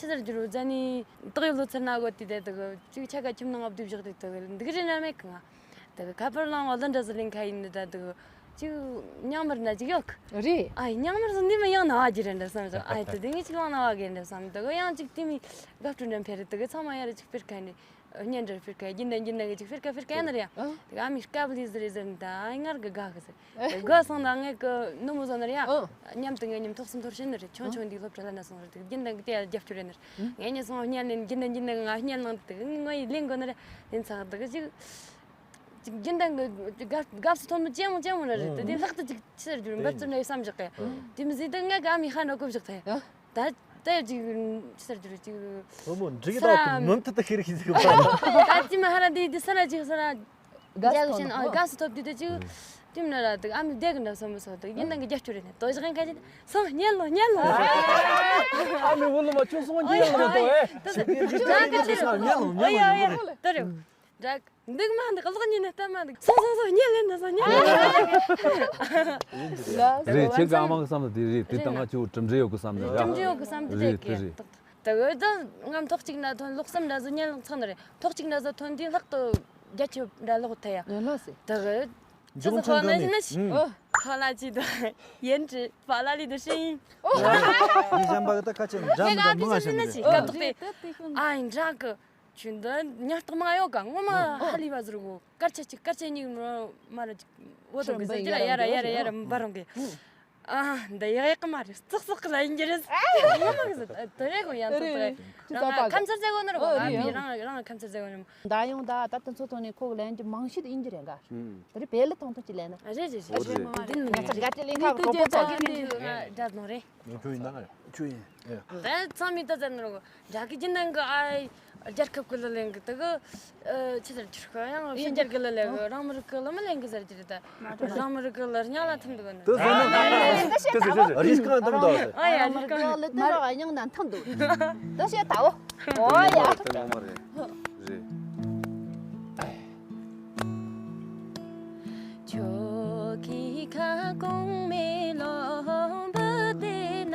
ཅི་ཟེར་རྒྱུ་རེད། ཛ་ནི་བདག་ཡོད་ལོ་ཚར་ན་གོ་དེ་དེ་དུ་ཅིག་ཆ་ག་ཁྱིམ་ནང་ཨབ་དུ་བཞག་དེ་དུ་འདུག་རེད་ན་མེད་གི་ང་། དེ་གི་ཁ་པར་ལའང་བློ་འདྲ་ཟི་ལིང་ཁ་ཡིན་ནི་ད་དེ་གི་ཅིག་ཉང་མར་ན་ཅིག་ཡོད་གི། རེད། ཨ་ཡི་ཉང་མར་ཟི་འདི་མི་ཡང་ན་བ་གི་རེད་འདྲ་བསམ་ཞིང་། ཨ་ཡི་དེ་དེ་ངས་ཅིག་ལང་ན་བ་གི་རེད་འདྲ་བསམ། དེ་གི་ཡང་ཅིག་དེ་མི་དགའ་སྤྲོ་འདྲ་འཕེལ་རེད། དེ་གི་ཚང་མ་ཡ་རེ་ཅིག་ཕིར་ཁ་ནི་བརྙན་འདྲ་ཕིར་ཁ་རྒྱུན་ལྡན་རྒྱུན་ལྡན་གི་ཅིག་ཕིར་ཁ་ཕིར་ཁ་ཡ་ནི་རེད་ཡ། ཨ། དེ་གི་ཨ་མའི་སྐབས་ལི་ཟི་རེད་ཟེར་ནི་ད་ཨ་ཡི་ངར་གི་དགའ་གི་ཟེར། དེ་དགའ་སོང་ན་ངས་གི་ནུ་མོ་བཟོ་ནི་རེད་ཡ། ཨ། མཉམ་དུ་ངས་མཉམ་ཐོག་སུ་འཐོར་ཤེས་ནི་རེད། ཆུང་ཆུང་འདི་སློབ་གྲྭ་ལ་ན་སོང་རེད། དེ་གི་རྒྱུན་ལྡན་གི་དེ་ཡ་རྒྱབ་སྐྱོར་རེད་ནི་རེད། ངས་ཉེ་སོང་བརྙན་ནི་རྒྱུན་ལྡན་རྒྱུན་ལྡན་གི་ང་བརྙན་ནང་དེ་གི་ངས་ལེན་དགོས་ནི་རེད། ལེན་ཚར་དེ་གི་ཅིག་ཅིག་རྒྱུན་ལྡན་གི་དགའ་དགའ་བསུ་ཐོན་ནོ་ཅན་མོ་ཅན་མོ་ར་རེད། དེ་དེ་ལྷག་ཏུ་ཅིག་ཆི་ཟེར་རྒྱུ་རེད། འབད་བརྩོན་འདྲ་བསམ་བཞག་གི། དེ་མི་ཟིག་ད་ང་ག་མི་ཧ་འགྲོ་གོ་བཞག་ཐལ། ད་ད་ཅིག་ཆི་ཟེར་རྒྱུ་རེད། ཅིག་སློབ་མོ་འགྲིག་ས་ར་ད་མུན་མཐུད་དུ་ཤེས་རིག་ཤེས་ཟིག་ད་ཅི་མ་ཧ་ར་དེ་དེ་ས་ར་ཅིག་ས་ར་དགའ་བསུ་ཐོན་ནོ། དགའ་བསུ་ཐོབ་དུས་དེ་ཅིག་དེ་མིན་ན་ར་དུ་ཨ་མའི་བདེ་གི་འདྲ་སོང་མི་སོང་དུ་ཡིན་ནང་གི་རྒྱབ་སྐྱོར་རེད་ནས་དོ་ཞག་ཡིན་ཁ་ཅིག་སོང་ཉལ་ལོ་ཉལ་ལོ། ཨ་མའི་བུ་ལོ་མ་ཁྱོད་སོང་ཉལ་ལོ་དོ་ཨེ། དོ་ཞག་ཡིན་ཁ་ཅིག་སོང་ཉལ་ལོ་ཉལ་ལོ་ཉལ་ལོ། དོ་རེད། འདྲ། འདུག་མ་འདུག་གློག་ཉིན་ནས་ལྟ་མ་འདུག་སོང་སོང་སོང་ཉལ་ལེན་ན་སོང་ཉལ་ལེན་ན་སོང་། རེད་ཁྱེད་ཀྱི་ཨ་མ་གི་བསམ་ན་དེ་རེད། དེ་ལྟ་ང་ཁྱོད་གྲུབ་འབྲས་ཡོད་གི་བསམ་ནས་ར། གྲུབ་འབྲས་ཡོད་གི་བསམ་དེ་རེད་རེད་དེ་རེད། དེ་གི་ད་ང་ཐོག་གཅིག་ན་ཐོན་ལོག་བསམ་འདྲ་བཟོ་ཉལ་ལོག་ཚང་ནི་རེད། ཐོག་གཅིག་འདྲ་བཟོ་ཐོན་དུས་ལྷག་ཏུ་རྒྱ་ཆེ་འདྲ་ལོག་ཐལ་ཡ། ཡོད་ལ་སེ། དེ་གི་ཅི་ཚོ་ཁོ་ན་ཡིན་ན་ཅི་ཁོ་ལ་ཅི་དང་ཡིན་ཅི་པ་ལ་ལི་དུ་ཤི་ཡིན། ཡིན་གཞན་པ་གི་ད་ཁ་ཆེ་འདྲ་མི་འདྲ་མང་ང་ཤི་ནི་རེད། སྐབས་དོག་དེ་ཨ་ཡིན་འདྲ་གི་ཁྱོད་འདི་ཉར་སྟག་མ་ཡོད་ག་ངོ་མ་ཧ་ལི་བ་ཟེར་གོ་སྐར་ཆ་གཅིག་སྐར་ཆ་གཉིས་མ་ར་ཅིག་འོ་དང་གི་ཟེར་གྱི་ལ་ཡ་ར་ཡ་ར་ཡ་ར་འབར་རུང་གི་ཨ་འདི་ཡག་ཡག་གི་མ་རེད། ཙག་ཙག་གི་ལ་ཡིན་གྱི་རེད། ངོ་མ་གི་ཟེར་དེ་རེད་གོ་ཡང་ཙག་ཙག་རང་ཁམས་ཚར་ཟེར་གོ་ནོར་གོ་ཨ་མི་རང་རང་ཁམས་ཚར་ཟེར་གོ་ནོར། ད་ཡོང་ད་ད་དུང་ཚོ་ཐོག་ནས་ཁོ་གི་ལན་གྱི་མང་ཤོས་དེ་ཡིན་གྱི་རེད་ག་དེ་རེད་བེ་ལི་ཐོང་ཐོང་ཅི་ལན་ན། རེད་རེད་རེད། འདི་ནི་ང་ཚོ་དགའ་སྤྲོ་ལེན་ཁ་གི་གྲོགས་པོ་ཚོགས་ཀྱི་རེད། འདི་ང་སྒྲ་ནོར་རེད། ཁྱོད་ཡིན་ན་ང་ཁྱོད་ཡིན། ད་ཚང་མི་ད་ཟེར་ནོར་གོ། རྒྱ་གི་རྒྱུན་ལྡན་གི་ཨ་རྒྱལ་ཁབ་གི་ལ་ལེན་གི་དེ་གི་ཨ་ཆི་ཟེར་གྱི་རེད་ཡང་ཕྱི་རྒྱལ་གི་ལ་ལེན་གི་རང་མི་རིགས་གི་ལ་མི་ལེན་གི་ཟེར་གྱི་རེད་ད། རང་མི་རིགས་གི་ལ་རྙ་ལ་ཐིམ་འདུག་ནི། དེ་ཟེར་ན་དེ་ཟེར་ཟེར་ཟེར་རིས་གང་དམ་དང་ཟེར། ཨ་ཡ་རིས་གང་ལ་དེ་ར་ཡང་ན་ཐིམ་འདུག་དེ་བཤད་ད་འོ། འོ་ཡ། དེ་ངོ་མ་རེད། རེད། ཁྱོད་ཀྱི་ཁ་སྐོང་མེ་ལོང་བུ་དེ་ན་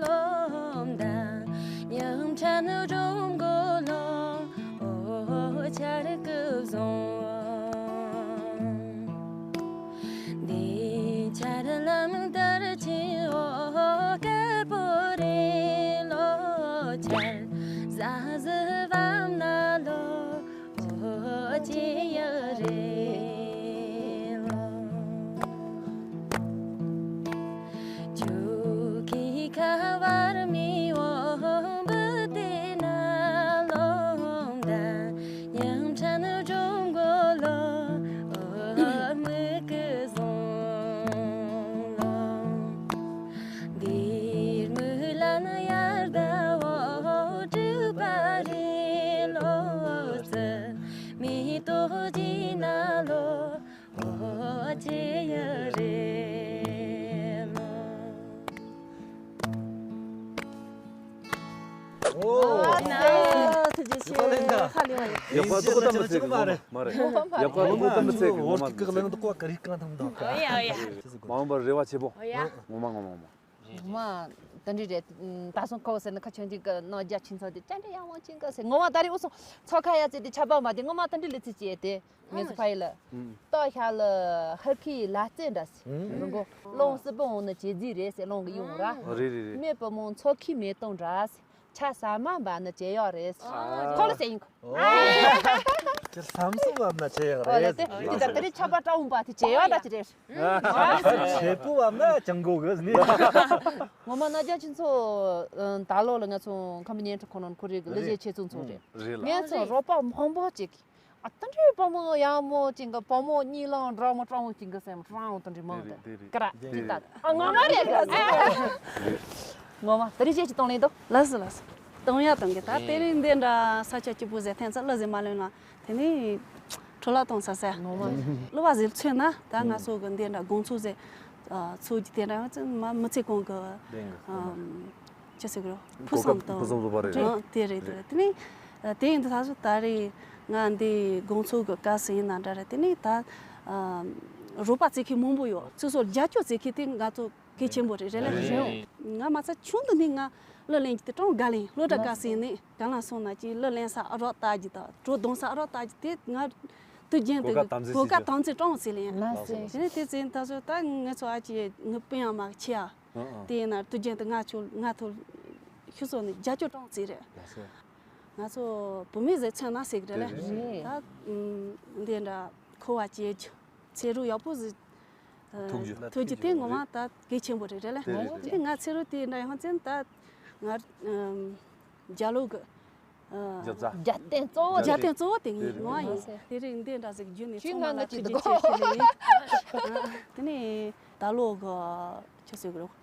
ལོང་དང་ཉམ་ཆ་ནུ་རུང་གོ་ལོང་འོ་ཆར་ཀུ་བཟུང་འདི་ཆར་ལམ་དར་ཆེ་འོ་དཀར་པོ་རེ་ལོ་ཆར་ཟ་ཟི་བམ་ན་ལོ། ཨོ་ཅེ་ཡ་རེ་ལོ། ཆུ་ཁི་ཁ་བར་མི་འོ་བུ་དེ་ན་ལོང་ད་ཉམ་ཆ་ནུ་ཀྲུང་གོ་ལོ། ཨོ་མི་ཀི་ཟུང་ལོ། འདིར་མི་ལ་ན་ཡར་ད་འོ་དྲུག་པ་རེ་ལོ་ཙི། མེ་ཏོག་ཅི་ན་ལོ། ཨོ་ཅི་ཡ་རེ་ལོ། ཨོ། ཨ་ཐུགས་རྗེ་ཆེ། ཡག་པ་ལེན་ད། ཧ་ལས་བ་ཡོད། ཡག་པ་དུ་གོ་དམ་པ་ཚེ་གི་ངོ་མ་མ་རེད། ཡག་པ་དུ་གོ་དམ་པ་ཚེ་གི་ངོ་མ་ཚེ་གི། ཨོ་ཡ་ཨོ་ཡ། མ་འོངས་པར་རེ་བ་ཆེ་པོ། ཨོ་ཡ། ངོ་མ་ངོ་མ་ངོ་མ། ངོ་མ་དེ་འདྲ་རེད། ད་སོང་ཁོ་ཟེར་ན་ཁ་ཆུང་ཆུང་གི་ནང་རྒྱ་ཆེན་ཚོ་དེ་ཅན་འདྲ་ཡང་བང་ཆེན་གི་ཟེར་ངོ་མ་ད་རེ་འུ་སོང་ཚོ་ཁ་ཡ་ཚེ་དེ་ཆ་པ་མ་དེ་ངོ་མ་དེ་འདྲ་ལི་ཚེ་ཅེ་དེ་ངེད་ཚོ་ཕ་ཡི་ལ་ཏོ་ཤ་ལ་ཧར་ཁི་ལ་རྩེ་འདྲ་ཟེར་རི་མགོ་ལོང་སི་པོ་འོང་ན་ཅེ་ཟི་རེད་ཟེར་ལོང་གི་ཡོང་ར། རེད་རེད་རེད། མེ་པོ་མོང་ཚོ་ཁི་མེ་ཏོང་འདྲ་ཟེར། ཆ་ས་མ་འབའ་ནི་ཇེ་ཡོག་རེད། ཨ། ཁོ་ལ་ཟེར་ཡིན་གོ། ཁྱེད་བསམ་སུ་བབ་ན་ཇེ་ཡོག་ཨོ་ལ་རེད། དེ་དེ་ད་དེ་རིང་ཆ་པ་ཀྲ་འོང་པ་དེ་ཇེ་ཡོག་ད་ཅི་རེད། ཆེ་པོ་བབ་ན་ཅང་གོ་གི་ནི། ངོ་མ་ན་རྒྱ་ཆེན་ཚོ་ད་ལོ་ལ་ང་ཚོ་ཁམས་པའི་བརྙན་འཕྲིན་ཁོ་ནོན་ཁོ་རེ་གི་ལི་ཇེ་ཆེ་ཚུན་ཚོ་རེད། རེད་ལ། ངས་ཚོ་རོགས་པ་མང་པོ་ཅིག་ཨ་ད་འདྲའི་བུ་མོ་ཡག་མོ་ཅིག་གི་བུ་མོ་གཉིས་ལང་འདྲ་མོ་སྤྲང་བོ་ཅིག་གི་སེམས་སྤྲང་བོ་དང་འདྲི་མང་དང་ཀ་ར་ཅིག་ད་ཨ་ངོ་མ་རེད་གི། ངོ་མ་དེ་རིང་ཅེ་ཅི་གཏོང་ལེན་དོ། ལགས་སོ་ལགས་སོ། གཏོང་ཡ་གཏོང་གི་ད་དེ་རིང་འདི་འདྲ་ས་ཆ་སྐྱིད་པོ་ཟེར་ཐན་ཚ་གླུ་ཟེར་མ་ལོན་ལ་དེ་ནི་འཕྲོ་བརླག་གཏོང་ས་ཟེར། ངོ་མ་གླུ་བ་ཟེར་མཚོན་ན་ད་ང་ཚོ་གི་འདི་འདྲ་དགོང་ཚོགས་ཟེར་ཚོགས་ཀྱི་དེ་འདྲ་ང་ཚོ་མ་མི་ཚེ་གང་གི་ཅི་ཟེར་གི་རེད། ཕུགས་བསམ་དང་ཕུགས་བསམ་བཟོ་བ་རེད། ཨ་དེ་རེད་དེ་རེད། དེ་ནས་དེ་ཡིན་དུས་ད་གཟོད་ད་རེས་ང་འདི་དགོང་ཚོགས་ཀྱི་སྐབས་སུ་ཡིན་ན་འདྲ་རེད། དེ་ནས་ད་རོགས་པ་བྱེད་མཁན་མང་པོ་ཡོད། སོ་སོར་རྒྱབ་སྐྱོར་བྱེད་མཁན་དེ་ང་ཚོ་གལ་ཆེན་པོ་རེད་རེད་ལ་རེད། ང་མ་ཚད་ཆུང་དུ་ནས་ང་གླུ་ལེན་གྱི་དེ་ཀྲང་དགའ་ལེན། སློབ་གྲྭ་སྐབས་སུ་ཡིན་ནས་ག་ལ་སོང་ན་ཅིག་གླུ་ལེན་ས་ཨ་རོགས་ལྟ་རྒྱུ་དང་བྲོ་བརྡུང་ས་ཨ་རོགས་ལྟ་རྒྱུ་དེ་ང་དུས་རྒྱུན་དུ་གོ་སྐབས་དམ་འཛིན་བྱེད་རྒྱུ། དེ་ནས་དེ་ཚེ་ད་གཟོད་ད་ངེད་ཚོ་ཨ་ཅེ་ངའི་སྤུན་ཡང་མ་ཆེ་ཨ། དེ་ཡིན་ན་དུས་རྒྱུན་དུ་ང་ཚོ་ང་ཚོ་ཤུ་སོ་ནས་རྒྱབ་སྐྱོར་གཏོང་རྩིས་རེད། ང་ཚོ་བུད་མེད་ཟེར་མཚོན་ན་ཟེར་གི་རེད་ལ། ད་འདི་འདྲ་འཁོར་བ་སྐྱེལ་རྒྱུ་ཚེ་རོགས་ཡག་པོ་ཟིག་ཐུག་རྒྱུ་ཐུག་རྒྱུ་དེ་ངོ་མ་ད་གལ་ཆེན་པོ་རེད་རེད་ལ། དེ་ང་ཚེ་རོགས་དེ་འདྲ་ཡང་ཚན་ད་ང་རྒྱ་ལོ་གི་རྒྱབ་རྟེན་གཙོ་བོ་རྒྱབ་རྟེན་གཙོ་བོ་དེ་ངའི་ངོ་ཡིན། དེ་རིང་འདི་འདྲ་ཟིག་བརྒྱུད་ནས་ཚང་མ་ལ་ཐུགས་རྗེ་ཆེ་ཞུ་ལེ་ཡིན། དེ་ནས་ད་ལོ་གི་ཆི་ཟེར་གི་རེད།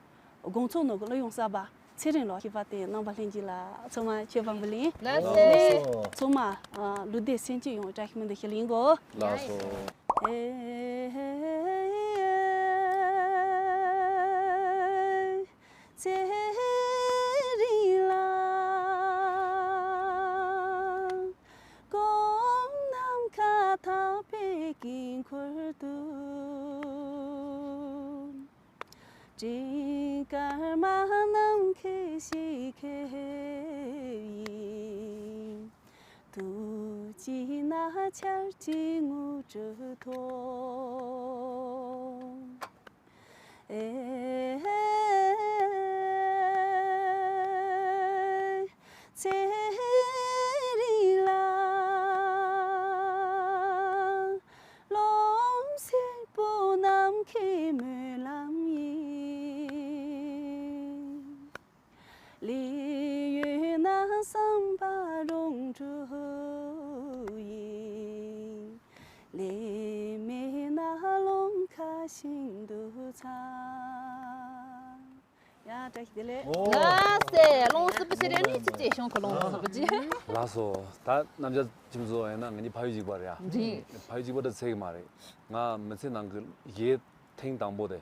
དགོང་ཚོགས་ནང་གི་གླུ་དབྱངས་གསར་པ་ཚེ་རིང་ལགས་ཞེས་པ་དེ་རྣམ་པ་ལྷན་རྒྱས་ལ་ཚང་མ་མཆོད་པ་འབུལ་ལེ་ཡིན། ལགས་སོ། ཚང་མ་ལུས་བདེ་སེམས་སྐྱིད་ཡོང་བཀྲ་ཤིས་སྨོན་འདུན་ཞུ་ལེ་ཡིན་གོ། ལགས་སོ། ཨེ། རིང་ལ་གོང་ནམ་མཁའ་ཐག་པའི་དཀྱིལ་འཁོར་དུ། སྤྲིན་དཀར་མ་ནམ་མཁའི་ཞལ་ཁེབས་ཡིན། དུས་ཀྱི་ནག་ཆར་གྱི་ངོ་སྤྲོད་ཐོག་ཨེ། ཚེ་རིང་ལ་རློམ་སེར་པོ་ནམ་མཁའི་སྨོན་ལམ་ཡིན། ལས་ཡོད་ན་བསམ་པ་རང་གྲོལ་ཡིན། ལས་མེད་ན་རླུང་ཁ་བཞིན་དུ་འཚང་། ཡ། བཀྲ་ཤིས་བདེ་ལེགས། ཨོ། ལགས་སེ། ལོང་སི་པི་ཤི་རེ་ནི་ཅི་ཅེ་ཤོང་ཁོ་ལོང་སི་པི་ཅི། ལགས་སོ། ད་རྣམ་རྒྱལ་ཁྱིམ་བཟོ་ཡིན་ན་ང་གཉིས་ཕ་ཡུལ་གཅིག་པ་རེད་ཡ། རེད། ཕ་ཡུལ་གཅིག་པ་འདྲ་ཚད་ཀྱི་མ་རེད། ང་མི་ཚེ་ནང་གི་ཡས་ཐེངས་དང་པོ་དེ།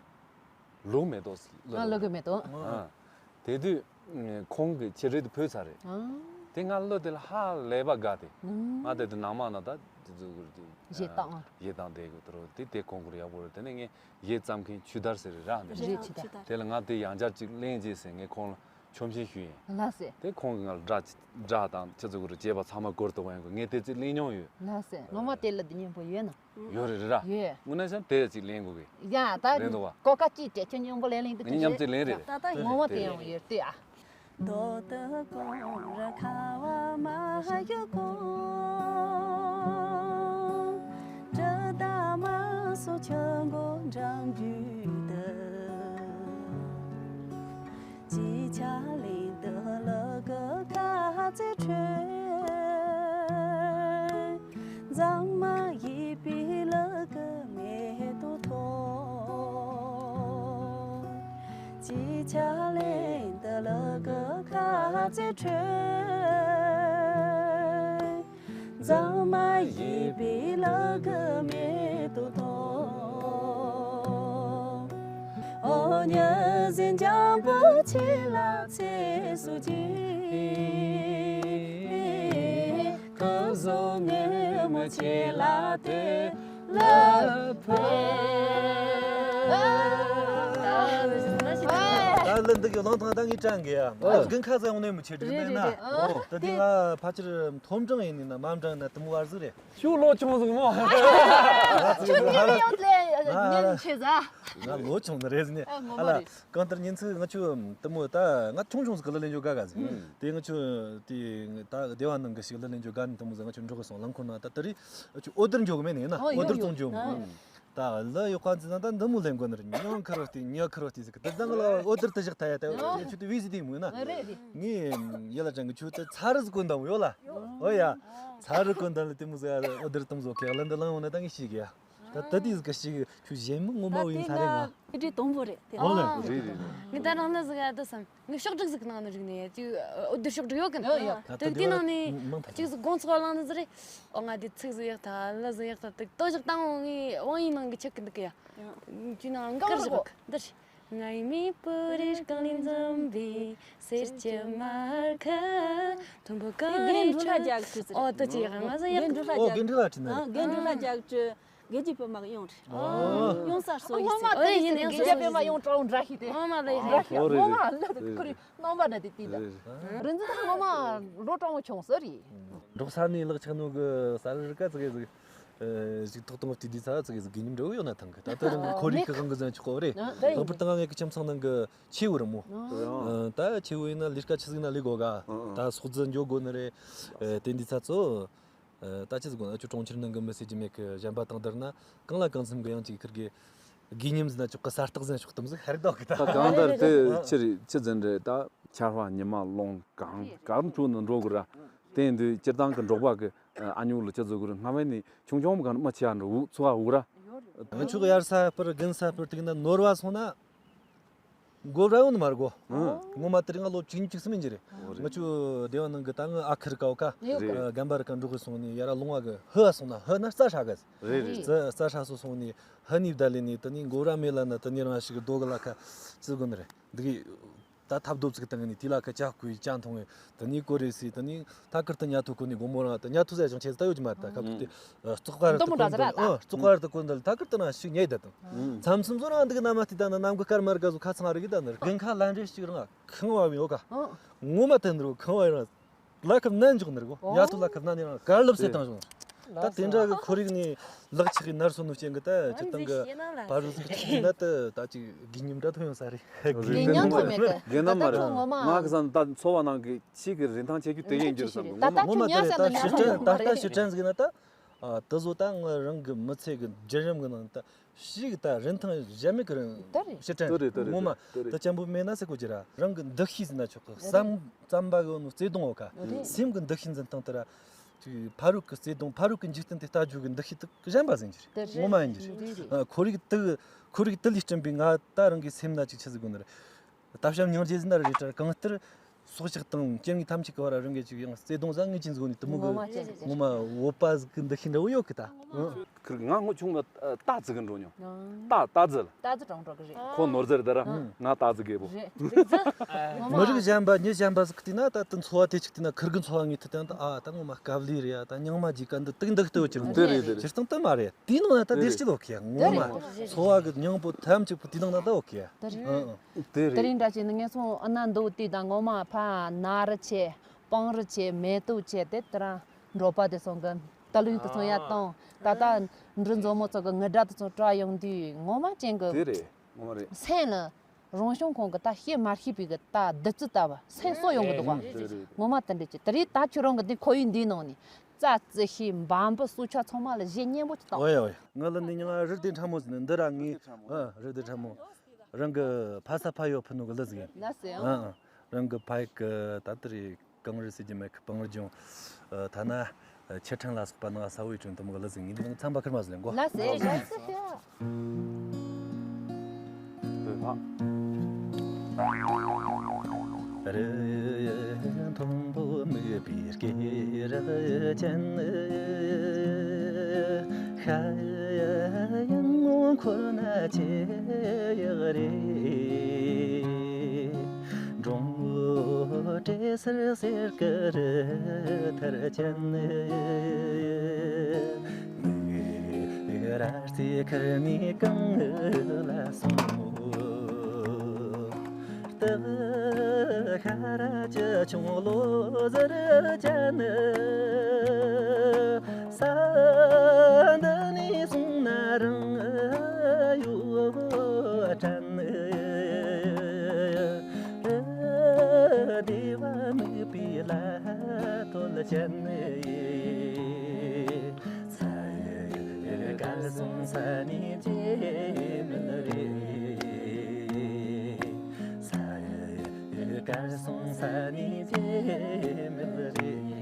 ལུག་མེ་ཏོག་ང་ལུག་གི་མེ་ཏོག་ཨ། དེ་དུས་ཁོང་གི་ཕྱི་རོལ་དུ་ཕུལ་ཚར་རེད། ཨ། དེ་ང་བློ་དེ་ལ་ཧ་ལས་པ་དགའ་སྟེ། ང་དེ་དུས་ནང་མ་ན་ད་དེ་ཚོ་གུར་དེ། གཞས་བཏང་། གཞས་བཏང་དེ་གི་དུ་རོ་དེ་དེ་ཁོང་གུར་ཡག་པོ་རེད། དེ་ནས་ངས་གཞས་བརྩམས་མཁན་ཆུ་དར་ཟེར་རེད་ར་འདི། རེད། ཆུ་དར། དེ་ལ་ང་དེ་ཡང་བསྐྱར་ཅིག་གླེང་རྗེས་ཟེར་ངས་ཁོང་ལ་ཆོམ་ཆེན་ཞུས་ཡིན། ལགས་སེ། དེ་ཁོང་གིས་ང་ལ་སྒྲ་སྒྲ་དང་ཁྱེད་ཚོ་གུར་བྱས་པ་ཚང་མ་སྐོར་དུ་བ་ཡིན་གོ་ངས་དེ་ཚོ་གླེང་མྱོང་ཡོད། ལགས་སེ། ངོ་མ་དེ་ལ་འདི་སྙན་པོ་ཡོད་ན། ཡོད་རེད་ར། ཡོད། དངོས་གནས་བྱས་ན་དེ་ཅིག་ལེན་དགོས་གི། ཡ་ད་ལེན་འདུག་བ། ཀོ་ཀ་ཅིག་སྤྲད་ཁྱོད་སྙིང་པོ་ལེན་ལེན་དུ། ངས་མཉམ་ཅིག་ལེན་རེད། ད་ད་ངོ་མ་དེ་ཡང་ཡོད་དེ་ཨ། རྡོ་ཏི་ཀོང་རི་ཁ་བ་མ་ཡུ་ཀོང་། གྲི་ད་མ་སོ་ཆུ་མགོ་འགྲམ་རྒྱུད་དུ། ཅི་ཆ་ལེན་དུ་ལུ་གུ་ཁ་ཚེ་ཁྲོད། མཛངས་མ་ཡིད་པའི་ལུ་གུ་མེ་ཏོག་ཐོག་ཅི་ཆ་ལེན་དུ་ལུ་གུ་ཁ་ཚེ་ཁྲོད། མཛངས་མ་ཡིད་པའི་ལུ་གུ་མེ་ཏོག་ཐོག་ཨོ་ཉི་ཟེར་འཇམ་པོ་ཆེ་ལ་ཚེ་སུ་ཅི། ཁོ་བཟོ་ངེས་མོ་ཆེ་ལ་དེ་ལ་ཕེབས། ད་ལ་འདི་གི་གླང་ཐང་ད་ངས་དྲན་གི་ཡ། ཨ། དགུན་ཁ་ཟ་ཡོང་ནས་མི་ཆེ་འགྲིག་ནས་ན། རེད་རེད། ཨོ། ད་འདི་ང་ཕལ་ཆེར་མཐོ་འབྲིང་ཡིན་ནི་ན་དམའ་འབྲིང་ན་དུ་མོ་བར་ཟིག་རེད། ཁྱོད་ལོ་ཆུང་ཟིག་མོ། ཁྱོད་ཉིན་ཡོད་ལས་ཉིན་ཆེ་ཟ། ང་ལོ་ཆུང་ནི་རེད་ཟིན་ནས། ཨ། ངོ་མ་རེད། གང་ལྟར་ཉིན་ཚིག་ང་ཆུ་དུ་མོ་ད་ང་ཆུང་ཆུང་ཟིག་གི་ལ་ལེན་འཇོག་དགའ་དགའ་ཟིག་དེ་ང་ཆུ་དེ་ད་སྡེ་བ་ནང་གི་ཞིག་ལ་ལེན་འཇོག་དགའ་ནི་དུ་མོ་ཟིག་ང་ཆུ་འགྲོ་གི་སོང་། རླངས་འཁོར་ནང་ད་དེ་རིང་ཆུ་ཨོ་དེར་འཇོག་གི་མེད་ནི་ཡིན་ན། ཨོ་ཨོ་དེར་ཡོད་བཙོང་འཇོག་ཡོད། ད་ལ་ཡོད་ཁ་འཛིན་ན་ད་འདི་མོ་ལེན་དགོས་ནི་རེད། ཉོ་ཁར་བ་དེ་ཉོ་ཁར་བ་དེ་ཟིག་དེ་ཙང་ལ་ཨོ་དེར་དེ་བཞག་ད་ཡ་ད་ཆུ་དེ་བི་ཟི་དེ་མོ་ཡིན་ན། རེད་རེད། ངས་ཡ་ལ་ཅང་གི་ཆུ་དེ་ཚ་རུ་ཟིག་གོན་དམ་ཡོད་ལ། ཨོ་ཡ། ཚ་རུ་གོན་དམ་ལ་དེ་མོ་ཟིག་ཨོ་དེར་དུ་མོ་ཟིག་གི་ལ་འདི་ལང་འོ་ན་ད་ངས་ཤེས་གི་ཡ། ད་ད་དེ་ཟིག་གི་ཞིག་ཁྱོད་གཞན་མི་ངོ་མ་ད་བོ་ཡིན་དེ་ས་རེད་ང་། ང་ཨེ་འདྲའི་དང་པོ་རེད་དེ། ཨོ་ལེ། རེད་རེད་རེད། ངས་ད་རང་ལ་ཟིག་ཡ་དོ་བསམ། ངས་ཤོག་སྒྲིག་ཟིག་གི་ནང་ནས་རིག་ནས་ཡ་ཅིག་ཨོ་དེ་ཤོག་སྒྲིག་ཡོད་གི་ཡོད་ཡོད། ད་དེ་དེ་ནང་ནས་མང་ཐག་ཅིག་ཟིག་དགོང་ཚོགས་བླངས་ནི་ཟིག་རེད། ཨོ་ང་དེ་ཚིག་ཟིག་ཡག་ཐལ་ལ་ཟིག་ཡག་ཐལ་དེ་ལྟོ་ཞིག་བཏང་འོང་ངས་དབང་ཡིན་ནང་གི་ཆུ་གི་འདུག་གི་ཡ། ཅི་ན་ཨང་ཀར་ཟིག་འདིར། ང་ཡི་མི་པུ་རིར་གང་ལས་འཛོམས་པའི་གསེར་གྱི་མར་ཁ་མཐོན་པོ་གང་ལས་འཕྲོ་རྒྱག་ཚུལ་ཟེར། ཨོ་དེ་ཅི་ཡག་ང་ཟིག་ཡག་ཨོ་དགེ་འཕྲོ་ལ་ཁྲིད་ན། ཨ་དགེ་འཕྲོ་ལ་རྒྱག་ཚུལ། དགེ་རྒྱུ་པུས་མ་གཡུང་རེད། ཨོ། གཡུང་གསར་སོ་ཡི་ཟེར། ཨོ་ཡིན་ཡིན། དགེ་རྒྱུ་པུས་མ་གཡུང་དྲ་བོ་འདྲ་ཤི་དེ། ཨོ་མ་ལ་ཡིན། འདྲ་ཤི། ཨོ་མ་ལ་དེ་ཁོ་རེ་རྣམ་པ་འདྲ་དེ་དེ་ད། རིན་ཆེན་ད་ངོ་མ་ལོ་གྲངས་མོ་ཆུང་ཟེར་རེད། འབྲོག་ས་ནས་ལག་ཆགས་ནོ་གི་ས་རི་ཀ་ཙི་གེ་ཟིག་ཨ་ཞིག་ཐོག་དང་དེ་དུས་ས་ཙི་གེ་ཟིག་དགེ་ཉིམ་འདྲ་བོ་ཡོད་ན་ཐང་གི། ད་ལྟ་རང་ཁོར་ཡུག་གི་དབང་གིས་ཟེར་ཆོག་གོ་རེད། ལྷག་པར་དུ་ང་ངེད་ཀྱི་ཁྱིམ་ཚང་ནང་གི་ཆེ་བོ་རེད་མོ། ཨ་ད་ཆེ་བོ་ཡིན་ན་ལས་ཀ་ཆི་ཟིག་ན་ལས་དགོ་ག་ད་སོག་རྫི་འཇོག་དགོ་ནི་རེད། དེ་འདི་ས་ཚོ། ད་ཅི་ཟིག་གོ་ན་ཁྱོད་གྲོང་ཁྱེར་ནང་གི་མི་སེར་གྱི་མེད་གི་གཞན་པ་དང་བསྡུར་ན་གང་ལ་གང་འཚམ་གི་ཡང་ཅིག་ཁིར་གི་དགེ་ཉམས་ཟིན་ན་ཆོག་གི་གསར་རྟགས་ཟིན་ཆོག་གཏམ་ཟིག་ཧར་ལྡོག་གི་ད། ད་གང་ལྟར་དེ་ཆི་རེད་ཆི་ཟིན་རེད། ད་ཆར་པ་ཉི་མ་རླུང་གང་གར་འཕྲོ་ནི་འགྲོ་གི་ར། དེ་འདི་སྤྱིར་བཏང་གི་འབྲོག་པ་གི་ཨ་ཉོ་ལ་ཅི་བཟོ་གི་ར། སྔ་མ་ནས་ཆུང་ཆུང་གང་མ་ཆེ་ཡ་འགྲོ་འུ་ཚོ་ཨ་འུ་ར། ང་ཆོ་གི་ཡར་ས་སྤར་དགུན་ས་སྤར་དེ་གི་ན་ནོར་བ་སོང་ན། མགོ་ར་ཡོང་ནི་མ་རེད་གོ། ངོ་མ་དེ་རིང་ང་ལོ་བཅུ་གཉིས་བཅུ་གསུམ་ཡིན་གྱི་རེད། ང་ཆོ་སྡེ་བ་ནང་གི་ད་ངི་ཨ་ཁུ་རི་ཀ་བ་ཀ་རེད། རྒན་པ་རི་ཀ་འགྲོ་གི་སོང་ནི་ཡ་ར་ལུང་བ་གི་ཧི་བ་སོང་ན་ཧི་ན་རྩྭ་ཧྲ་གི། རེད་རེད། རྩྭ་རྩྭ་ཧྲ་སོ་སོང་ནི་ཧི་ནི་བདའ་ལེ་ནི་དེ་ནི་མགོ་ར་མེ་ལ་ན་དེ་ནི་རང་ཞིག་རྡོ་གི་ལ་ཁ་ཅི་དགོ་ནི་རེད་འདི་གི། ད་ཐབ་རྡོ་བཙུགས་བཏང་ནས་དེ་ལ་ཁ་ཇ་བསྐོལ་ཇ་འཐུང་བས། དེ་ནས་ཀོ་རེ་སི་དེ་ནས་ཐད་ཀར་དུ་ཉལ་ཐོ་ཁོ་ནས་དགོང་མོ་རང་ད་ཉལ་ཐོ་ཟ་ཅང་ཆེ་ད་ཡོད་ཀྱི་མ་རེད། ད་སྐབས་དེ་ཨ་བཙོག་པ་ར་དུ་ཁོ་འདི་ལ་ཨ་བཙོག་པ་ར་དུ་ཁོ་འདི་ལ་ཐད་ཀར་དུ་ན་ཞིག་ཉལ་ད་དང་། མཚམས་མཚམས་སུ་རང་འདི་གི་ན་མ་དེ་ད་ན་ནམ་གི་སྐར་མ་ར་ག་ཟུ་ཁ་ཚང་ར་གི་ད་ནི་རྒན་ཁ་ལན་རེ་ཞིག་རང་ཁང་བ་བའི་ཡོད་ག་ངོ་མ་དེ་འདྲ་ཁང་བ་རང་ལ་ཁབ་ནན་འཇོག་ནི་རེད་གོ་ཡ་ཐུ་ལ་ཁབ་ནན་ནི་རང་གར་ལབ་སེ་བཏང་བྱུང་། ད་དེ་འདྲ་གི་ཁོར་ཡུག་ནས་ལག་ཆགས་ཀྱི་ནར་སོན་ནོ་ཅན་གི་ད་ཅི་སྟེང་གི་བར་རུ་ཟིག་ཅིག་ན་ད་ད་ཅིག་དགེ་ཉམས་འདྲ་ཐོན་ཡོང་ས་རེད། དགེ་ཉམས་ཐོན་མེད་གི། དགེ་ཉམས་མ་རེད། ད་ད་ཁྱོད་ངོ་མ་ང་གི་བསམ་ད་འཚོ་བ་ནང་གི་ཕྱིས་ཀྱི་རིན་ཐང་ཆེ་རྒྱུ་དེ་ཡིན་རྒྱུ་བསམ་གི་ད་ད་ངོ་མ་ཁྱོད་ངོ་མ་ཉལ་ད་ས་རེད། ད་ནི་ཕྱིར་ཉལ་དྲན་ད་ཐུབ་མ་ད་རེད། ཕྱིར་དྲན་ཟིག་ན་ད་ཨ་དེ་བཟོ་ད་ང་རང་གི་མི་ཚེ་གི་བརྒྱུད་རིམ་གི་ནང་ད་ཞིག་ད་རིན་ཐང་གཞན་མེད་གི་རིན་ད་རེད། ཕྱིར་དྲན་དེ་རེད་དེ་རེད་ངོ་མ་དེ་རེད། ད་ཅན་པོ་མེད་ན་ཟེར་གོ་རྒྱུ་ར་རང་གི་འདུ་ཤེས་ཟིན་ན་ཆོག་གི་བསམ་བསམ་པ་གི་ནོ་བརྩེ་དུང་འོ་ཁ་རེད། སེམས་གི་འདུ་ཤེས་འཛིན་སྟངས་དེ་ར་ཅིག་ཕ་རོལ་གི་བརྩེ་དུང་ཕ་རོལ་གི་འཇིག་རྟེན་དེ་ལྟ་རྒྱུ་གི་འདུ་ཤེས་དེ་གཞན་པ་ཟིན་རྒྱུ་རེད། དེ་རེད། ངོ་མ་ཡིན་རྒྱུ་རེད། དེ་རེད། ཨ་ཁོར་ཡུག་དེ་ཁོར་ཡུག་དེ་ལས་བསྐྲུན་པའི་ང་ད་རང་གི་སེམས་ན་ཅིག་ཆི་ཟིག་དགོས་ནི་རེད། ལྟ་བྱ་སྙིང་རྗེ་ཟིན་ན་རེད་དྲ་གང་ལྟར་སྲོག་ཆགས་དང་སྐྱེ་དངོས་ཐམས་ཅད་ཀྱི་བར་རང་གི་ཅིག་ཡང་བརྩེ་དུང་ཟ་ངེས་ཅན་ཟིག་ནི་དེ་མོ་གི་ངོ་མ་ཅན་ཟིག་ངོ་མ་བོད་པ་ཟིག་གི་འདུ་ཤེས་འདྲ་བོ་ཡོད་གི་ད། ཁིར་ང་ངོ་ཆུང་ང་རྟ་ཙི་གི་འགྲོ་མྱོང་། རྟ་རྟ་ཙི་ལ། རྟ་ཙི་གྲོང་འགྲོ་གི་རེད། ཁོ་ནོར་ཙི་རེད་ད་ར། ང་རྟ་ཙི་རྒད་པོ། རེད། ངོ་མ་མི་རིགས་གཞན་པ་མྱི་གཞན་པ་ཟིག་གི་དུས་ན་ད་དུ་འཚོ་བ་དེ་ཅིག་དུས་ན་ཁིར་གི་འཚོ་བ་ངེས་ཐུབ་དང་ད་ཨ་ད་ངོ་མ་དཀའ་ལས་རེད་ཡ། ད་སྙིང་མ་ཇི་ག་འདི་དུག་འདུག་ལྟ་བུ་ཅིག་རེད། དེ་རེད་དེ་རེད། སྤྱིར་བཏང་དུ་མ་རེད། དེའི་ནང་ན་ད་དེ་རེད། སྤྱི་ལོ་ཁེ་ངོ་མ་འཚོ་བ་གི་སྙིང་པོ་ཐམས་ཅད་པོ་དེའི་ནང་ན་ད་འོ་ཁེ། དེ་རེད། ཨ་ཨ། དེ་དེ་རེད། རིང་འདྲ་བྱས་ནས་ངས་སོང་ཨ་ན་འདུག་དུས་དང་ངོ་མ་ཕ་ན་རུ་ཆེ་སྤང་རུ་ཆེ་མེ་ཏོག་ཆེ་དེ་དེ་རང་འབྲོག་པ་དེ་ཚོ་གི་ད་ལུས་དེ་ཚོ་ཡ་བཏང་ད་ལྟ་འབྲུ་མཛོ་མོ་ཚོ་གི་ངུ་སྒྲ་དེ་ཚོ་གྲགས་ཡོང་དུས་ངོ་མ་ཅན་གི་དེ་རེད་ངོ་མ་རེད། སེམས་ལ་རང་བྱུང་ཁོང་གི་ད་ཤེས་མ་ཤེས་པའི་གི་ད་བདུད་རྩི་ལྟ་བུ་སེམས་གསོ་ཡོང་གི་འདུག་བ། དེ་རེད། ངོ་མ་དེ་འདྲ་ཅིག་དེ་རེད། ད་ཁྱོད་རང་གི་འདི་ཁོར་ཡུག་འདིའི་ནང་ནས་རྩྭ་རྩི་ཤིང་འབའ་འབུ་སྲོག་ཆགས་ཚང་མ་ལ་གཞས་སྙན་པོ་ཅིག་བཏང་། ཨོ་ཡ་ཨོ་ཡ། ང་ལ་ནི་མྱིང་ང་རི་ལྡེ་ཕྲ་མོ་ཟེར་ནི་འདི་ར་ངའི་ཨ་རི་ལྡེ་ཕྲ་མོ། རང་གི་ཕ་ས་ཕ་ཡུལ་ཕུ་ནུ་གི་ལི་ཟིག་ཡིན། ལ་ཟེར་ཨང་། ཨ་ཨ། རང་གི་ཕ་ཡུལ་གི་ད་ལྟ་རེད། གངས་རི་ཟེར་གྱི་མེད་གི་སྤང་རི་ལྗོངས། ཨ་ཐ་ན་ཨ་ཆུ་ཕྲན་ལ་སོགས་པ་ནང་ས་བོའི་ཁྲོད་དུ་མོ་གི་ལི་ཟིག་ཡིན། འདི་ནི་ཚན་པ་ཁིར་མ་ཟིག་ལེན་གོ། ལ་ཟེར་ལ་ཟེར་ཏེ། རི་མཐོན་པོ་མིག་པའི་སྐེད་རགས་ཅན། ཤ་ཡང་འཁོར་ན་ཆེ་ཡག་རེད། འབྲོང་བུ་བྲེ་སེར་སེར་གི་རི་ཐར་ཅན། མིག་ར་རྩེ་ཁར་ནས་གངས་ལ་སོང་། སྟག་ཤ་ར་ཅི་ཆུང་ལོ་ཟེར་ཅན། ས་འདི་ནས་སོང་ན་རང་ཡོད་དྲན། སྡེ་བ་མིག་པའི་ལ་ཐོལ་ཅན། ས་ཡི་གར་སོང་ས་ནས་ཇེ་མི་རེད། ས་ཡི་གར་སོང་ས་ནས་ཇེ་མི་རེད།